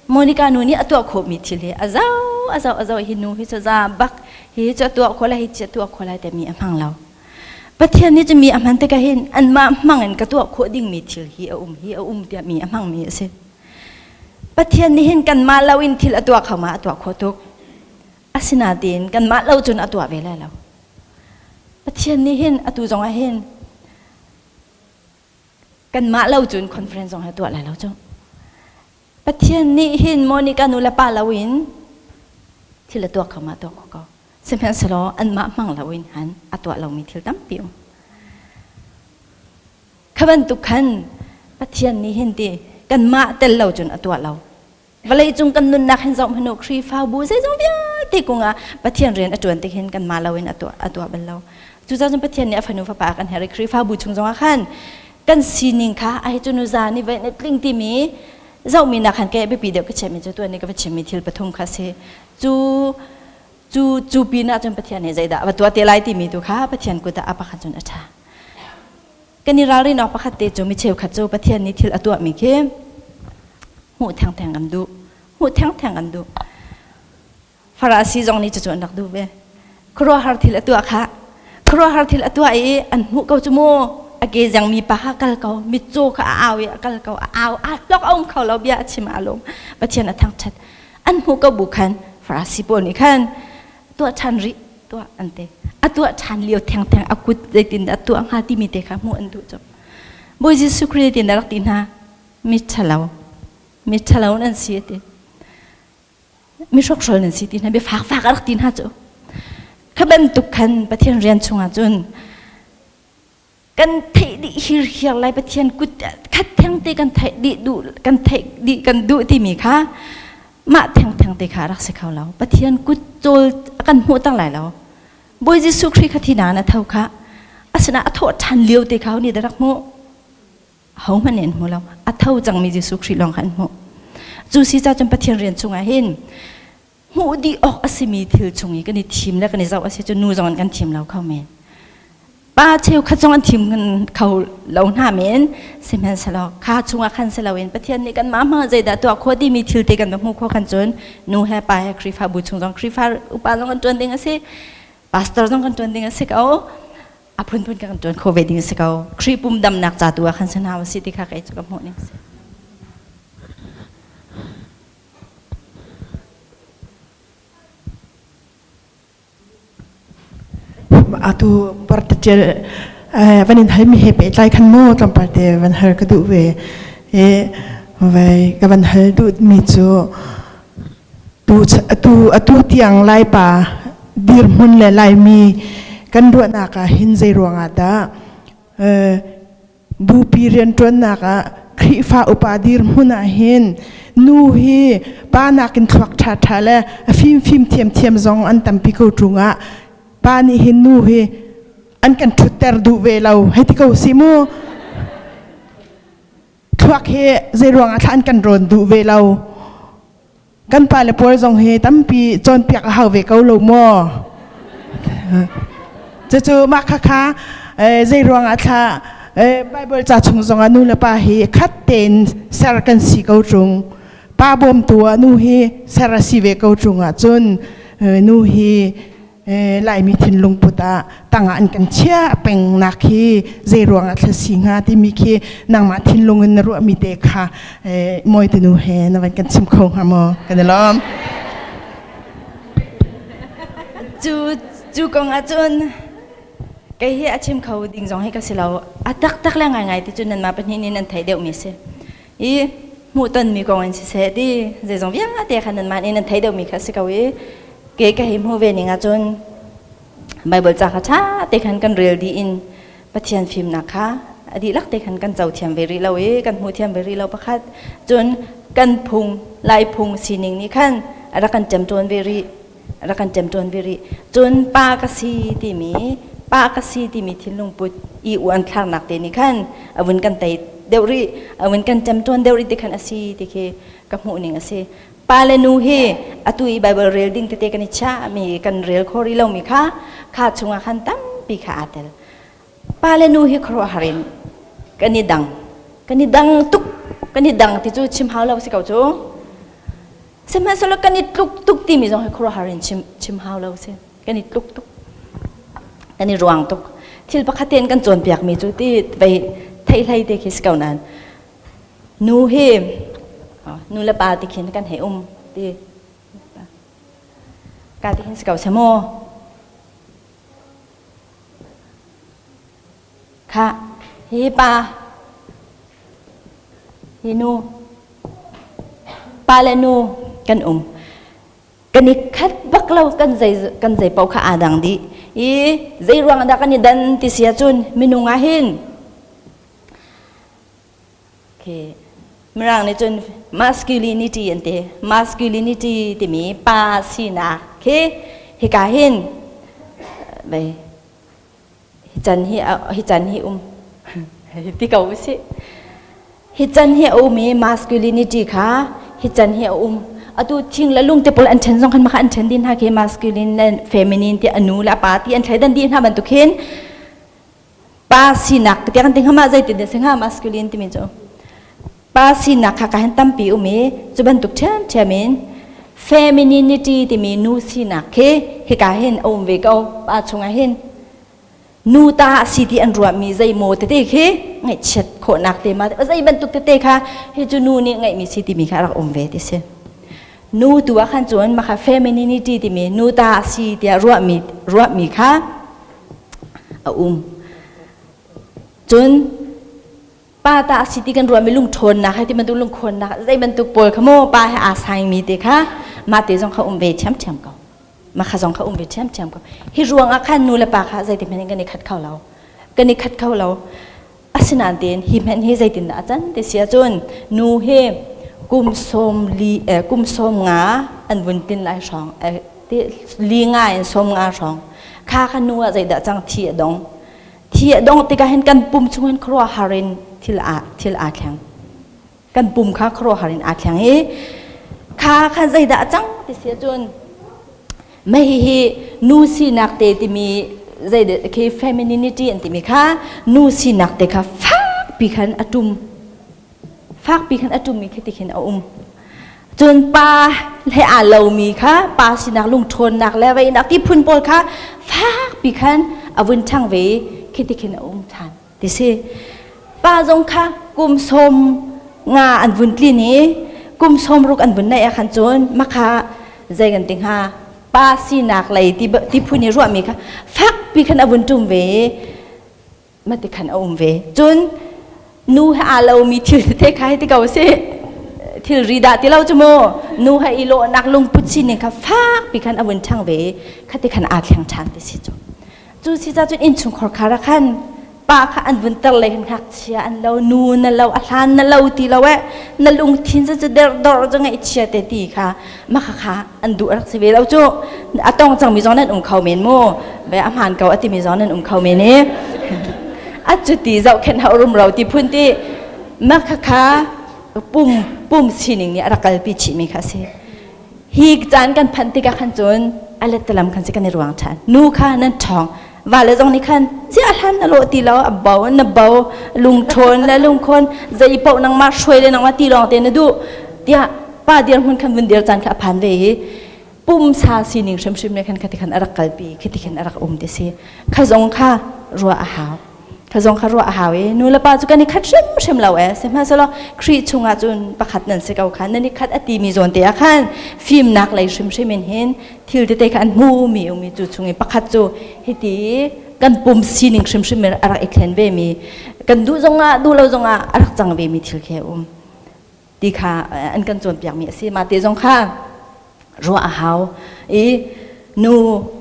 Monica nu nih a tuah khawhmi thil hi a zau a zau a zau hi nu hi cu za bak hi cu a tuah khawh lai hi cu a tuah khawh lai timi a hmang lo. Pathian nih cu mi a hman tikah hin anmah hmang in ka tuah khawh dingmi thil hi a um hi a um tiah mi a hmangmi a si. Pathian nih hin kanmah lo in thil a tuah kho ma a tuah khawh tuk. Asinain kanmah lo cun a tuah ve lai lo. Pathian nih hin atu zong ah hin kanmah lo cun conference zong hi tuah lai lo cu. Pathian nih hin Monica nu le pa lo in thil a tuah kho ma tuah kho ko. Sihmanhsehlaw anmah hmang lo in han a tuah lomi thil tampi um. Kha bantuk khan Pathian nih hin ti kanmah tel lo cun a tuah lo. Vawleicung kan nunnak hin zoh hmanh u Khrihfabu zeizong vialte kungah Pathian rian a ṭuan tik hin kanmah lo in a tuah a tuah bal lo. Cucaah cun Pathian nih a fanu fapa a kan herh i Khrihfabu chung zongah khan kan sining kha a hi cu nu za nih voi tling timi zohmi nak khan ke biapi deuh ka chiahmi cu tuan nih ka va chimmi thil pathum kha si. Cu cu cu pinah cun Pathian nih zeidah va tuah te lai timi tu kha Pathian kut ah a pakhat cun a ṭha. Kan i ralrin awk pakhat te cu mi cheukhat cu Pathian nih thil a tuahmi khi hmuh thengtheng an duh. Hmuh thengtheng an duh. Farasi zong nih cucu an rak duh ve. Khuaruahhar thil a tuah kha. Khuaruahhar thil a tuah i an hmuh ko cu mu. A ke zengmi pa kha kal ko, mitcaw kha a au i a kal ko, a au, a hlok a um kho lo, bia a chim a lawm. Pathian a thangṭhat. An hmuh ko bu khan Farasi pawl nih khan tuah ṭhan rih tuah an ti. A tuah ṭhan lio thengtheng a kut zeitin dah tuah hnga timi te kha hmuh an duh cu. Bawi Jesuh Khrih tin rak ti hna mi ṭhalo mi ṭhalo nan si ti mi hrokhrol nan si ti hna bia fakfak a rak ti hna cu kha bantuk khan Pathian rian chungah cun kan theih dih hirhiar lai Pathian kut khat theng te kan theih dih duh kan theih dih kan duh timi kha mah theng theng te kha rak si kho lo Pathian kut cawl kan hmuh tak lai lo Bawi Jesuh Khrih kha thi na tho kha asina a thawh ṭhan lio te kha ni da rak hmuh hohmanh nih an hmu lo a tho cangmi Jesuh Khrih lawng kha an hmuh cu si ca cun Pathian rian chungah hin hmuh dih awk a simi thil chung i kan i thim le kan i zoh a si cu nu zong an kan thim lo kho men pa cheukhat zong an thim kho lo hna men sihmanhsehlaw kha chungah khan si loin Pathian nih kanmah hmang zeidah tuah khawh timi thil te kan va hmuh khawh khan cun nu he pa he Khrihfabu chung zong Khrihfa upa zong kan ṭuan ding a si pastor zong kan ṭuan ding a si ko a phunphun kan ṭuan kho ve ding a si ko Khrih pum damnak ca tu ah khan si hna si ti kha kei cu ka hmuh ning si. Atu partaṭial van in halmi he pehtlai khan maw tlawmpal te van hal ka duh ve. E vai ka van hal duhmi cu tu atu atu tiang Laipa dirhmun le Laimi kan ruahnak ah hin zei ruangah dah Bupi rianṭuannak ah Khrihfa upa dirhmun ah hin nu hi pa nakin thluak ṭhaṭha le a fimfim thiamthiam zong an tampi ko ṭung ah pa nih hin nu hi an kan ṭhutter duh ve lo hei ti ko si mu. Thluak hi zeiruang ah thla an kan rawn duh ve lo. Kan pale pawl zong hi tampi cawnpiak a hau ve ko lo maw? Cucu mah khakha zei ruangah thla Bible ca chung zongah nu le pa hi khat tein ser kan si ko ṭung. Pa bawmtu ah nu hi ser a si ve ko ṭung ahcun nu hi Laimi thinlung put ah tangah an kan chiah pengnak hi zei ruangah thla si hnga timi khi nangmah thinlung in na ruahmi te kha mawi tinu he na van kan chim kho hnga maw kan i lawm. Cu cu kong ahcun kei hi a chim kho ding zong hi ka si lo a taktak le ngaingai ti cu nanmah pahnih nih nan theih deuhmi si i hmuhtonmi kong in siseh ti zeizong vialte kha nanmah nih nan theih deuhmi kha si ko i ke ka hi hmu ve ning ahcun Bible ca kha ṭha te khan kan rel dih in Pathian fimnak kha a dihlak te khan kan co thiam ve rih lo i kan hmu thiam ve rih lo pakhat cun kan phung lai phung sining nih khan a rak kan ṭemṭawn ve rih rak kan ṭemṭawn ve rih. Cun pa ka si timi pa ka si timi thinlung put i uan thlaknak te nih khan a vun kan tei deuh rih a vun kan ṭemṭawn deuh rih ti khan a si ti khi ka hmuh ning a si. Pa le nu hi atu i Bible rel ding tete kan i chiahmi kan rel kho rih lomi kha kha chungah khan tampi kha aa tel. Pa le nu hi khuaruahhar in Kan i dang. Kan i dang tuk. Kan i dang ti cu chim hau lo si ko cu. Sihmanhsehlaw kan i tluk tuk timi zong hi khuaruahhar in chim chim hau lo si. Kan i tluk tuk. Kan i ruang tuk. Thil pakhat tein kan cawnpiakmi cu ti vei theih hlei te khi si ko nain nu hi nu le pa ti khin kan hei um ti ka ti hin si ko seh mu. Khah, hi pa, hi nu, pa le nu kan um. Kan i khat bak lo, kan zei kan zei paoh kha aa dang dih. I zei ruang dah kan i dan ti si ahcun minung ah hin Okay. Mirang nih cun masculinity an ti. Masculinity timi pa sinak khi hika hin vei hi can hi hi can hi um ti ko usih. Hi can hi a um i masculinity kha hi can hi a um. Atu thing le lung te pawl an ṭhen zong khan maka an ṭhen din hna khi masculine le feminine ti a nu le a pa ti an thleidan dih hna bantuk hin pa sinak tiah kan ti hnga ma zeitin dah si hnga masculine timi cu pa sinak kha ka hin tampi um i cu bantuk ṭhiamṭhiam in femininity timi nu sinak khi hika hin a um ve ko pa chungah hin nu ta a si ti an ruahmi zeimaw tete khi ngaihchiat khawhnak te ma zei bantuk tete kha hi cu nu nih ngeihmi si timi kha a rak um ve ti si nu tu ah khan cun maka femininity timi nu ta a si tiah ruahmi ruahmi kha a um. Cun pa ta a si ti kan ruahmi lungṭhawnnak hai ti bantuk lungkhawnnak zei bantuk pawl kha maw pa he aa saingmi te kha mah te zong kha um ve ṭhiamṭhiam ko. Mah kha zong kha um ve ṭhiamṭhiam ko. Hi ruang ah khan nu le pa kha zeitin hmanh in kan i khat kho lo. Kan i khat kho lo. Asinain tein hi hmanh hi zeitindah a can ti si ahcun nu hi kum sawm li eh, kum sawm nga an vun tin lai hrawng eh, li nga in sawm nga hrawng kha kha nu ah zeidah cang thi a dong thi a dong tikah hin kan pum chung hin khuaruahhar in thil aa thil aa thleng kan pum kha khuaruahhar in aa thleng i kha kha zeidah a cang ti si ahcun mei hihi nu sinak te timi zeidah khi femininity an timi kha nu sinak te kha fakpi khan a tum fakpi khan a ṭummi khi tikhin a um. Cun pa he aa lomi kha pa sinak lungṭhawnnak le veinak ti phun pawl kha fakpi khan a vun ṭhang ve i khi tikhin a um ṭhan ti si. Pa zong kha kum sawm nga an vun tlin i kum sawm ruk an vun neih ah khan cun makha zei kan ti hnga pa sinak lei ti phun i ruahmi kha fakpi khan a vun ṭum ve i mati khan a um ve cun nu he aa lomi thil tete kha hei ti ko sih thilri dah ti lo cu mu nu he i lawhnak lungput sining kha fakpi khan a vun ṭhang ve i khati khan aa thleng ṭhan ti si cu cu si ca cun innchungkhar khar ah khan pa kha an vun ter lei khan ngakchia an lo nu na lo a hlan na lo ti lo eh na lungthin cu der dor cu ngaihchia te ti kha maka kha an duh rak si ve lo cu a tong cangmi zong nan um kho men mu ve a hmaan ko a timi zong nan um kho men i a cuti zohkhenh hau rumro ti phun ti maka kha pum pum sining nih a rak kalpi chihmi kha a si hi caan kan phanh tikah khan cun a lettalam khan si kan i ruang ṭhan nu kha nan ṭhawng vale zong nih khan ziah hlan na lawh ti lo a bo na bo lungṭhawn le lungkhawn zei paoh nangmah hruai le nangmah ti lawng te na duh tiah pa dirhmun khan vun dir caan kha a phan ve i pumsa sining hrimhrim ne khan khati khan a rak kalpi khiti khan a rak um ti si kha zong kha ruah a hau kha zong kha ruah a hau i nu le pa cu kan i khat hrimhrim lo e sihmanhsehlaw Khrih chungah cun pakhat nan si ko khan nan i khat a timi zawn te ah khan fimnak lei hrimhrim in hin thil tete kha an hmu mi umi cu chung i pakhat cu hiti kan pum sining hrimhrim in a rak i thlen ve mi kan duh zongah duh lo zongah a rak cang ve mi thil khi a um ti kha an kan cawnpiakmi a si. Mah te zong kha ruah a hau. I nu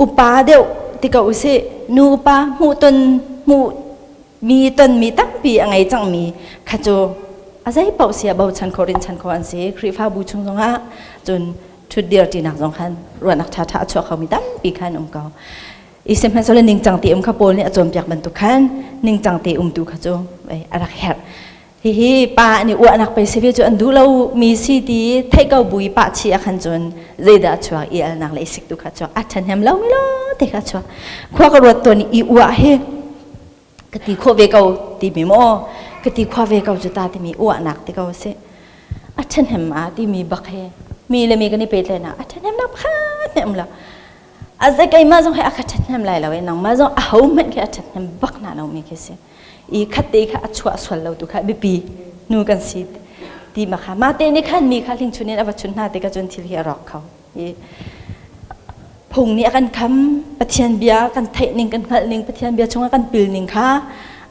upa deuh ti ko usih nu upa hmuh ton hmuh mi ton mi tampi a ngei cangmi kha cu a zei paoh sia bochan khawh rinchan khawh an si. Khrihfabu chung zongah cun ṭhutdir ṭinak zong khan ruahnak ṭhaṭha a chuak khomi tampi khan um ko. I sihmanhsehlaw ningcang te um kha Paul nih a cawnpiak bantuk khan ningcang te umtu kha cu a rak herh. Hihi pa nih uahnak pei si ve cu an duh lo mi si ti theih ko bu i pah chih ah khan cun zeidah a chuak i alnak le i sik tu kha chuak a ṭhahnem lo mi lo te kha chuak khua ka ruat tawn i uah hi ka ti khawh ve ko ti mi maw. Ka ti khua ve ko cu ta timi uahnak ti ko si. A ṭhahnem a timi bak he mi le mi kan i pehtlaihnak a ṭhahnemnak pakhat hmeh um lo. A zei keimah zong he a ka ṭhathnem lai lo i nangmah zong aho hmanh khi a ṭhathnem bak na lomi khi si. I khatte kha a chuah sual lo tu kha biapi nu kan si ti ma kha mate nih khan mi kha hlingchun in a va chun hna tikah cun thil hi a rawk kho. I phung nih a kan kham Pathian bia kan theih ning kan hngalh ning Pathian bia chungah kan pil ning kha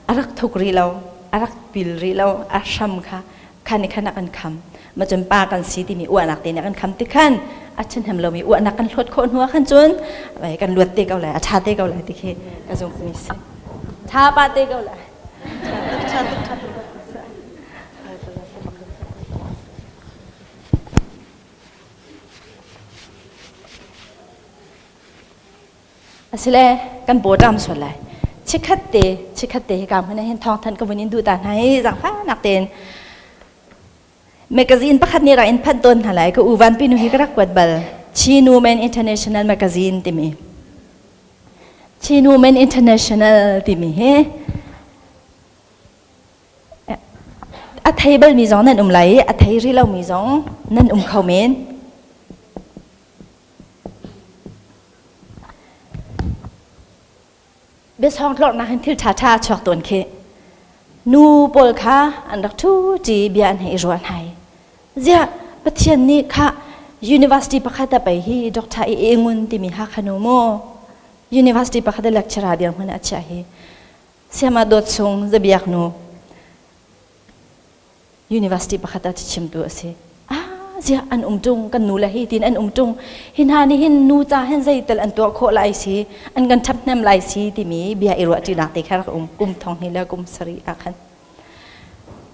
a rak thuk rih lo a rak pil rih lo a hram kha khan nih khan a kan kham ma cun pa kan si timi uahnak te nih a kan kham ti khan a ṭhahnem lomi uahnak kan hlawt khawh hnu ah khan cun kan luat te ko lai a ṭha te ko lai ti khi ka zumhmi si ṭha pa te ko lai Asile kan bawṭam sual lai. Chikkhat te chikkhat te hika hmun ah hin thawngthanh ka vun in duh ta hna hi zaangfahnak tein magazine pakhat nih rak in phanh tawn hna lai ka u vanpi nu hi ka rak kuat bal Chin Women International Magazine timi Chin Women International timi hi A thei balmi zong nan um lai i a thei rih lomi zong nan um kho men. Biasawng tlorhnak hin thil ṭhaṭha a chuak tawn khi. Nu pawl kha an rak ṭhu ṭi bia an hei i ruah hna i ziah Pathian nih kha university pakhat ah pei hi Dr. I Engun timi Hakha nu maw university pakhat ah lecturer dirhmun ah a chiah hi Sayama Dawt Sung Zabiak nu university pakhat ah chimtu a si. Ah, ziah an um ṭung kan nu le hi tin an um ṭung hi hna nih hin nu ca hin zeital an tuah khawh lai si an kan ṭhaphnem lai si timi bia i ruah ṭinak te kha rak um kum thong hnih le kum sarih ah khan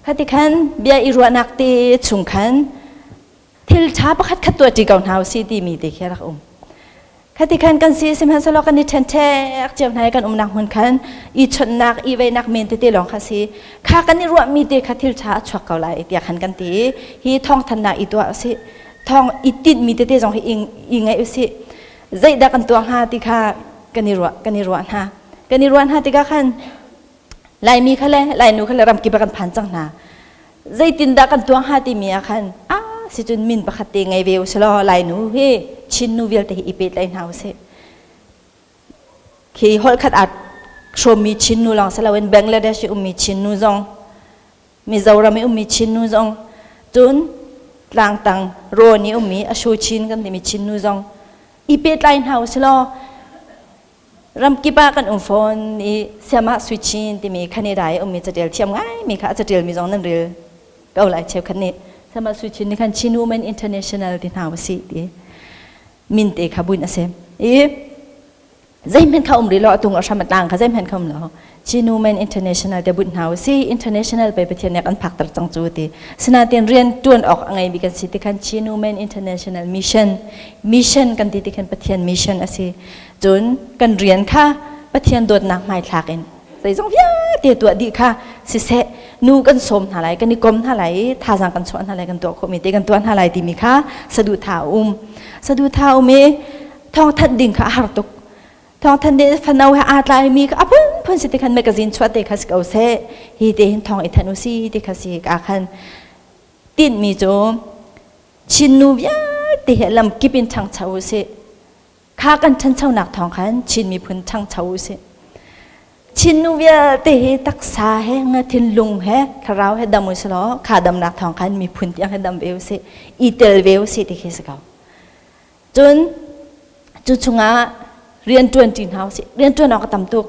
khati khan bia i ruahnak te chung khan thil ṭha pakhat khat tuah ṭi ko hna usih timi te khi rak um. Khati khan kan si sihmanhsehlaw kan i ṭhenṭhek cio hna i kan umnak hmun khan i chawnhnak i veinak men tete lawng kha si kha kan i ruahmi te kha thil ṭha a chuak ko lai tiah khan kan ti i hi thawngthannak i tuah usih thawng i tinhmi tete zong hi i ngaih usih zeidah kan tuah hnga ti kha kan i ruah kan i ruah hna kan i ruah hna tikah khan Laimi kha le Lainu kha le ramkip ah kan phan cang hna. Zeitindah kan tuah hnga timi ah khan ah sicun min pakhat te ngei ve usilaw Lainu hi Chin nu vialte hi i pehtlaih hna usih. Khi holh khat aa hrawmmi Chin nu lawng si loin Bangladesh i ummi Chin nu zong Mizoram i ummi Chin nu zong cun tlangtang rawn i ummi Asho Chin kan timi Chin nu zong i pehtlai hna usilaw Ramkip ah kan um fawn i Siamah Sui Chin timi Canada i ummi catial thiam ngaimi kha a catialmi zong nan rel ko lai cheukhat nih. Siamah Sui Chin nih khan Chin Women International ti hna usih ti min te kha bunh a si. I zeihmanh kha um rih lo atung a hram a tlang kha zeihmanh kha um lo. Chin Women International te bunh hna usih international pe Pathian nih kan phakter cang cu ti. Sinain rian tuan awk a ngeimi kan si ti khan Chin Women International Mission mission kan ti ti khan Pathian mission a si. Cun kan rian kha Pathian dawtnak hmaithlak in zeizong vialte tuah dih kha siseh nu kan sawm hna lai kan i kom hna lai i thazaang kan chuah hna lai kan tuah khawhmi te kan tuah hna lai timi kha saduhthah a um saduhthah a um i thawngthanh ding kha a har tuk thawngthanh ding fano he aa tlaimi kha a phunphun si ti khan magazine chuah te kha si ko seh hi te hin thawng i thanh u si ti kha si ka khan tinhmi cu Chin nu vialte he lam kip in ṭhangcho u sih Kha kan ṭhanchonak thawng khan Chin miphun ṭhangcho usih. Chin nu vialte hi taksa he thinlung he thlarau he dam usih law kha damnak thawng khan miphun tiang he dam ve usih i tel ve usih ti khi si ko. Cun cu chungah rianṭuan ṭi hna usih. Rianṭuan awk a tam tuk.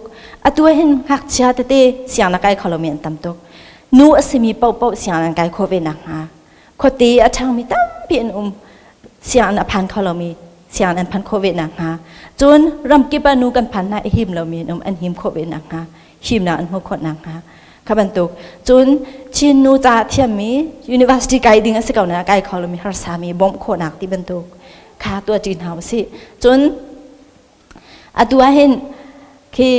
Atu ah hin ngakchia tete sianginn kai kho lomi an tam tuk. Nu a simi paohpaoh sianginn an kai khawh ve nakhnga khuate a ṭhangmi tampi an um. Sianginn a phan kho lomi sianginn an phan khawh ve nakhnga cun ramkip ah nu kan phan hna i him lomi an um an him khawh ve nakhnga himnak an hmuh khawh nakhnga kha bantuk cun Chin nu ca thiammi university kai ding a si ko na kai kho lomi harsami bawmh khawhnak ti bantuk kha tuah ṭi hna usih cun Atu ah hin khi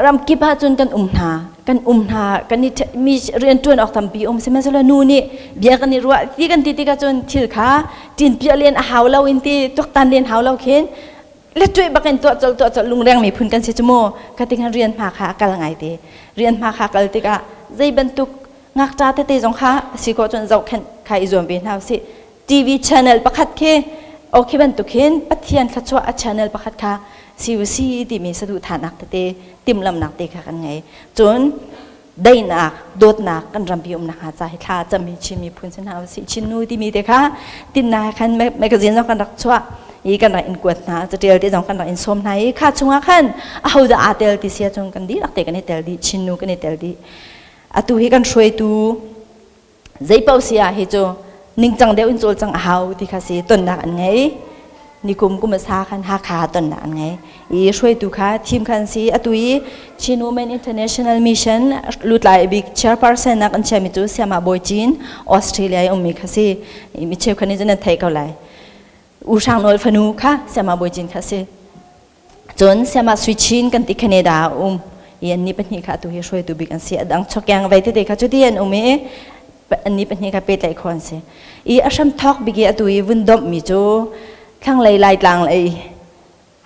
ramkip ah cun kan um hna kan um hna kan i mi rianṭuan awk tampi um sihmanhsehlaw nu nih bia kan i ruah ti kan ti tikah cun thil kha ṭinpiah len a hau lo in ti tuaktan len hau lo khin lettuih bak in tuah colh tuah colh lungreng miphun kan si cu mu ka ti khan rian hma kha a kal ngai te rian hma kha kal tikah Zei bantuk ngakṭa tete zong kha si khawh cun zohkhenh kha i zuam ve hna usih. TV channel pakhat khi okay bantuk hin Pathian thluachuah a channel pakhat kha CUC timi saduhthahnak tete timhlamhnak te kha kan ngei. Cun daihnak, dawtnak kan rampi umnak hnga ca hi thla cam hi Chin miphun si hna usih. Chin nu timi te kha tinnak khan magazine zong kan rak chuah i kan rak in kuat hna, catial te zong kan rak in sawm hna i kha chungah khan ahodah aa tel ti si ahcun kan dihlak te kan i tel dih, Chin nu kan i tel dih. Atu hi kan hruaitu Zeipaoh si ah hi cu ningcang deuh in cawlcang a hau ti kha si tonnak an ngei. Nikum kum a sa khan Hakha tonnak an ngei. I hruaitu kha thim khan si atu i Chin Women International Mission lutlai bik chairperson nak an chiami cu Siama Bawi Cin Australia i ummi kha si. Mi cheukhat nih cun nan theih ko lai. U Hrang Nawl fanu kha Siama Bawi Cin kha si. Cun Siamah Sui Chin kan ti Canada ah a um i annih pahnih kha atu hi hruaitu bik an si. A dang chokeng vei tete kha cuti an um i annih pahnih kha pehtlaih khawh an si. I a hramthawk bik i atu i vun domhmi cu thlanglei Laitlang lei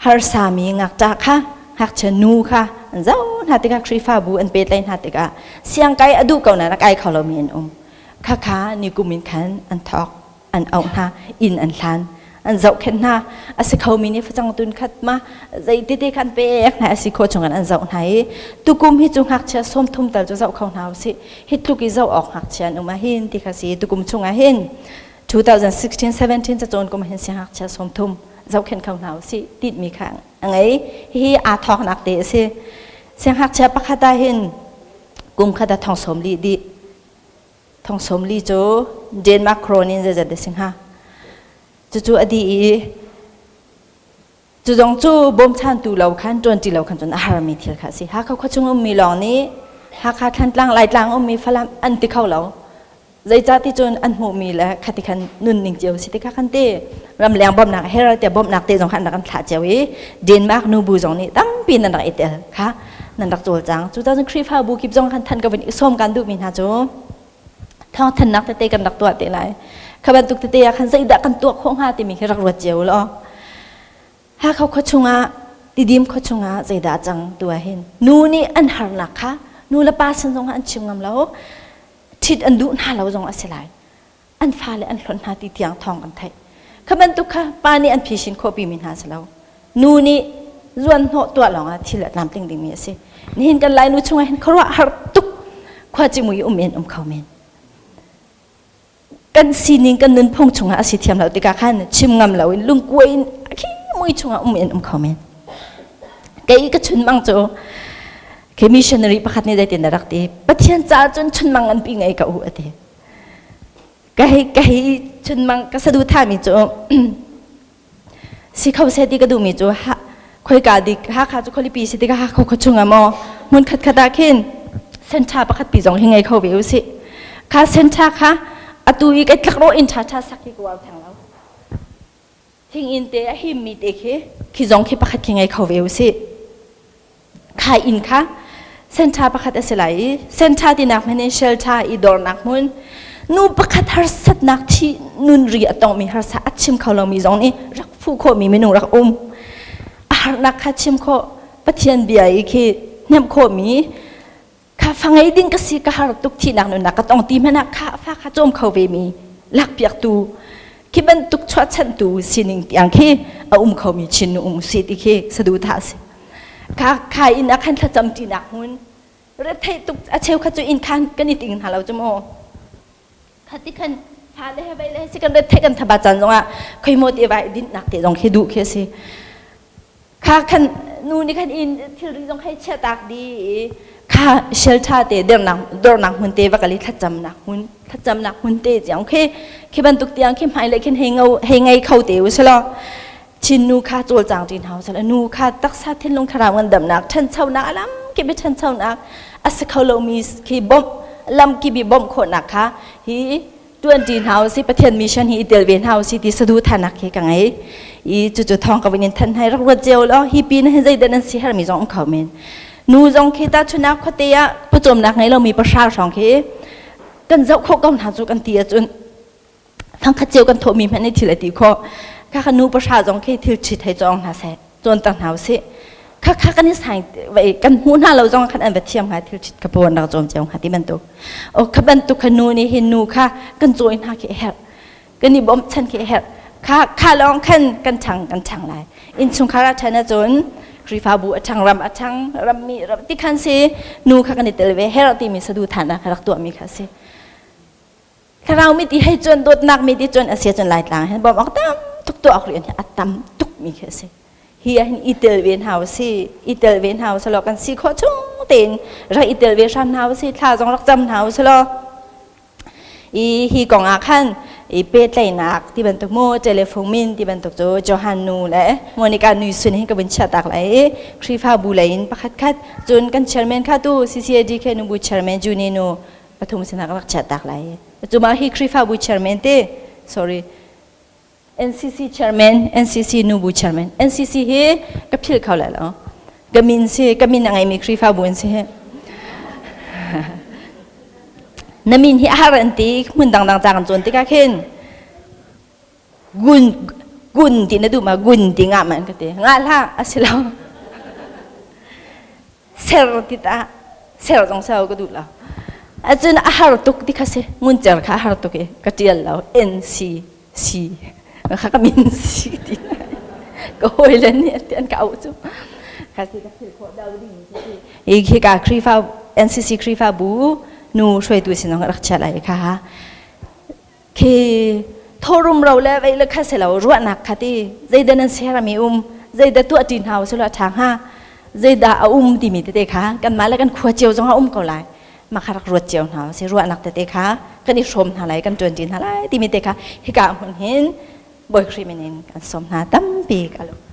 harsami ngakṭah kha ngakchia nu kha an zoh hna tikah Khrihfabu an pehtlaih hna tikah siangkai a duh ko nain a kai kho lomi an um. Khakha nikum in khan an thawk. An auh hna, inn an hlan, an zohkhenh hna. A si khomi nih facang tun khat ma zei tete kha an pek hna, a si khawh chung in an zoh hna i tukum hi cu ngakchia 30 tal cu zoh kho hna usih. Hi tluk i zoh awk ngakchia an um ahhin ti kha si. Tukum chung ah hin 2016-17 cacawn kum hin siangngakchia 30 zohkhenh kho hna usih timi kha a ngei. Hihi aa thawknak te a si. Siangngakchia pakhat ah hin kum khat ah thong sawm li dih. Thong 40 cu Denmark krone in zeizat dah si hnga? Cucu a dih i cu zong cu bawmchantu lo khan ṭuanṭi lo khan cun a harmi thil kha a si. Hakha khuachung ummi lawng nih Hakha Thantlang Laitlang ummi Falam an ti kho lo. Zeicah ti cun an hmuhmi le khati khan nunning cio si ti kha khan ti ramleng bawmhnak herald tiah bawmhnak te zong kha an rak kan thlah cio i Denmark nubu zong nih tampi nan rak i tel kha nan rak cawlcang. Cucaah cun Khrihfabu kip zong khan than ka vun i sawm kan duhmi hna cu thawngthannak tete kan rak tuah te lai. Kha bantuk tete ah khan zeidah kan tuah khawh hnga timi khi rak ruat cio law. Hakha khua chungah Tidim khua chungah zeidah cang tu ah hin nu nih an harnak kha nu le pa sin zongah an chim ngam lo, ṭhit an duh hna lo zong a si lai. An fale an hlonh hna ti tiang thawng kan theih. Kha bantuk kha pa nih an phishin khawh mi hna si lo. Nu nih zuan hnawh tuah lawngah thil a tlamtling dingmi a si. Nihin kan Lainu chungah hin khuaruah har tuk khua cimui um in um kho men. Kan sining kan nunphung chungah a si thiam lo tikah khan chim ngam lo in lungkuai in khi mui chungah um in um kho men. Kei ka chunmang cu ke missionary pakhat nih zeitin a rak ti Pathian caah cun chunmang an pi ngei ka u a ti. Ka hei ka hei chunmang ka saduhthahmi cu si kho seh ti ka duhmi cu ha khoika dik Hakha cu khualipi si tikah Hakha khua chungah maw hmun khat khat ah khin center pakhat pi zong hi ngei kho ve usih. Kha center kha atu i kai tlakrawh inn ṭha ṭha sak hi ka uar theng lo. Thinginn te a himmi te khi khi zong khi pakhat khi ngei kho ve usih. Kha inn kha center pakhat a si lai i center tinak hmanh in shelter i dornak hmun nu pakhat harsatnak thi nun ri a tongmi harsa a chim kho lomi zong nih rak fuh khawhmi minung rak um. A harnak kha chim khawh Pathian bia i khi hnemh khawhmi kha fa ngei ding ka si ka har tuk thihnak nunnak ka tong ti hmanh ah kha fa kha cawm kho ve mi lakpiaktu khi bantuk chuahchanhtu sining tiang khi a um khomi Chin nu um si ti khi saduhthah a si. Kha kha inn ah khan thlacam ṭinak hmun retheih tuk a cheukhat cu inn khan kan i ting hna lo cu mu. Khati khan fale he vei le si kan retheih kan thaba caan zongah khoi maw ti vai dinhnak te zong khi duh khi a si. Kha khan nu nih khan inn thilri zong hei chiahtak dih i kha shelter te dernak dornak hmun te va kal i thlacamnak hmun thlacamnak hmun te tiang khi khi bantuk tiang khi hmailei khin hei ngau hei ngei kho te u selaw Chin nu kha cawlcang ṭin hau selaw nu kha taksa thinlung thlarau ngandamnak ṭhanchonak a lam kip i ṭhanchonak a si kho lomi khi bawmh lam kip i bawmh khawhnak kha hi ṭuanṭi hna usih Pathian mission hi i tel ve hna usih ti saduhthahnak hi ka ngei i cucu thawng ka vun in thanh hai rak ruat cio law hi pin hin zeidah nan si hermi zong um kho men. Nu zong khi tahchunak khuate ah pawcawmnak ngei lomi pahra hrawng khi kan zoh khawh ko hna cu kan ti ahcun thangkhat cio kan thawhmi hmanh nih thil a ti khawh. Kha kha nu pahra zong khi thil ṭhit hei cawng hna seh cawnter hna usih. Kha kha kan i sai vai kan hmuh hna lo zong khan an va thiam hnga thil ṭhit ka pawn rak cawm cio hnga ti bantuk. O kha bantuk kha nu nih hin nu kha kan cawi hna khi a herh. Kan i bawmchan khi a herh. Kha kha lawng khan kan ṭhang kan ṭhang lai. Innchungkhar ah ṭhan ahcun Khrihfabu a ṭhang ram a ṭhang rammi ram ti khan si nu kha kan i tel ve herh timi saduhthahnak kha rak tuahmi kha a si. Thlarau mit i hei cuan dawtnak mit i cuan a si ahcun Laitlang hin bawmh awk tam tuk tuah awk rian hi a tam tuk mi khi a si. Hi ah hin i tel ve hna usih, i tel ve hna usih law kan si khawh chung tein rak i tel ve hram hna usih, thla zong rak cam hna usih law i hi kong ah khan i pehtlaihnak ti bantuk mu telephone min ti bantuk cu Johan nu le Monica Nui Sun hi ka vun chiah tak lai i Khrihfabu lei in pakhat khat cun kan chairman kha tu CCADK nubu chairman Juni nu pathum sinah ka rak chiah tak lai. Cu mah hi Khrihfabu chairman te sorry NCC chairman NCC nubu chairman NCC hi ka philh kho lai lo. Ka min si ka min a ngeimi Khrihfabu an si. Na min hi a har an ti hmun dangdang ca kan cawn tikah khin gun gun ti na duh ma gun ti ngah ma an ka ti ngah hlah a si lo ser ti ta ser zong ser ka duh lo acun a har tuk ti kha si ngun cer kha a har tuk i ka tial lo N C C kha ka min C ti ka hawi le nih an ka auh cu kha si ka thil khawh dau ding hi hi ka Khrihfa NCC Khrihfabu nu hruaitu sin zong rak chia lai kha Khi thaw ro le vei le kha si lo ruahnak kha ti zeidah nan sermi um zeidah tuah ṭi hna usih law a ṭha hnga zeidah a um timi tete kha kanmah le kan khua cio zong a um ko lai mah kha rak ruat cio hna usih ruahnak tete kha kan i hrawm hna lai kan ṭuan ṭi hna lai timi te kha hika hmun hin Bawi Khrih min in kan sawm hna tampi ka lung.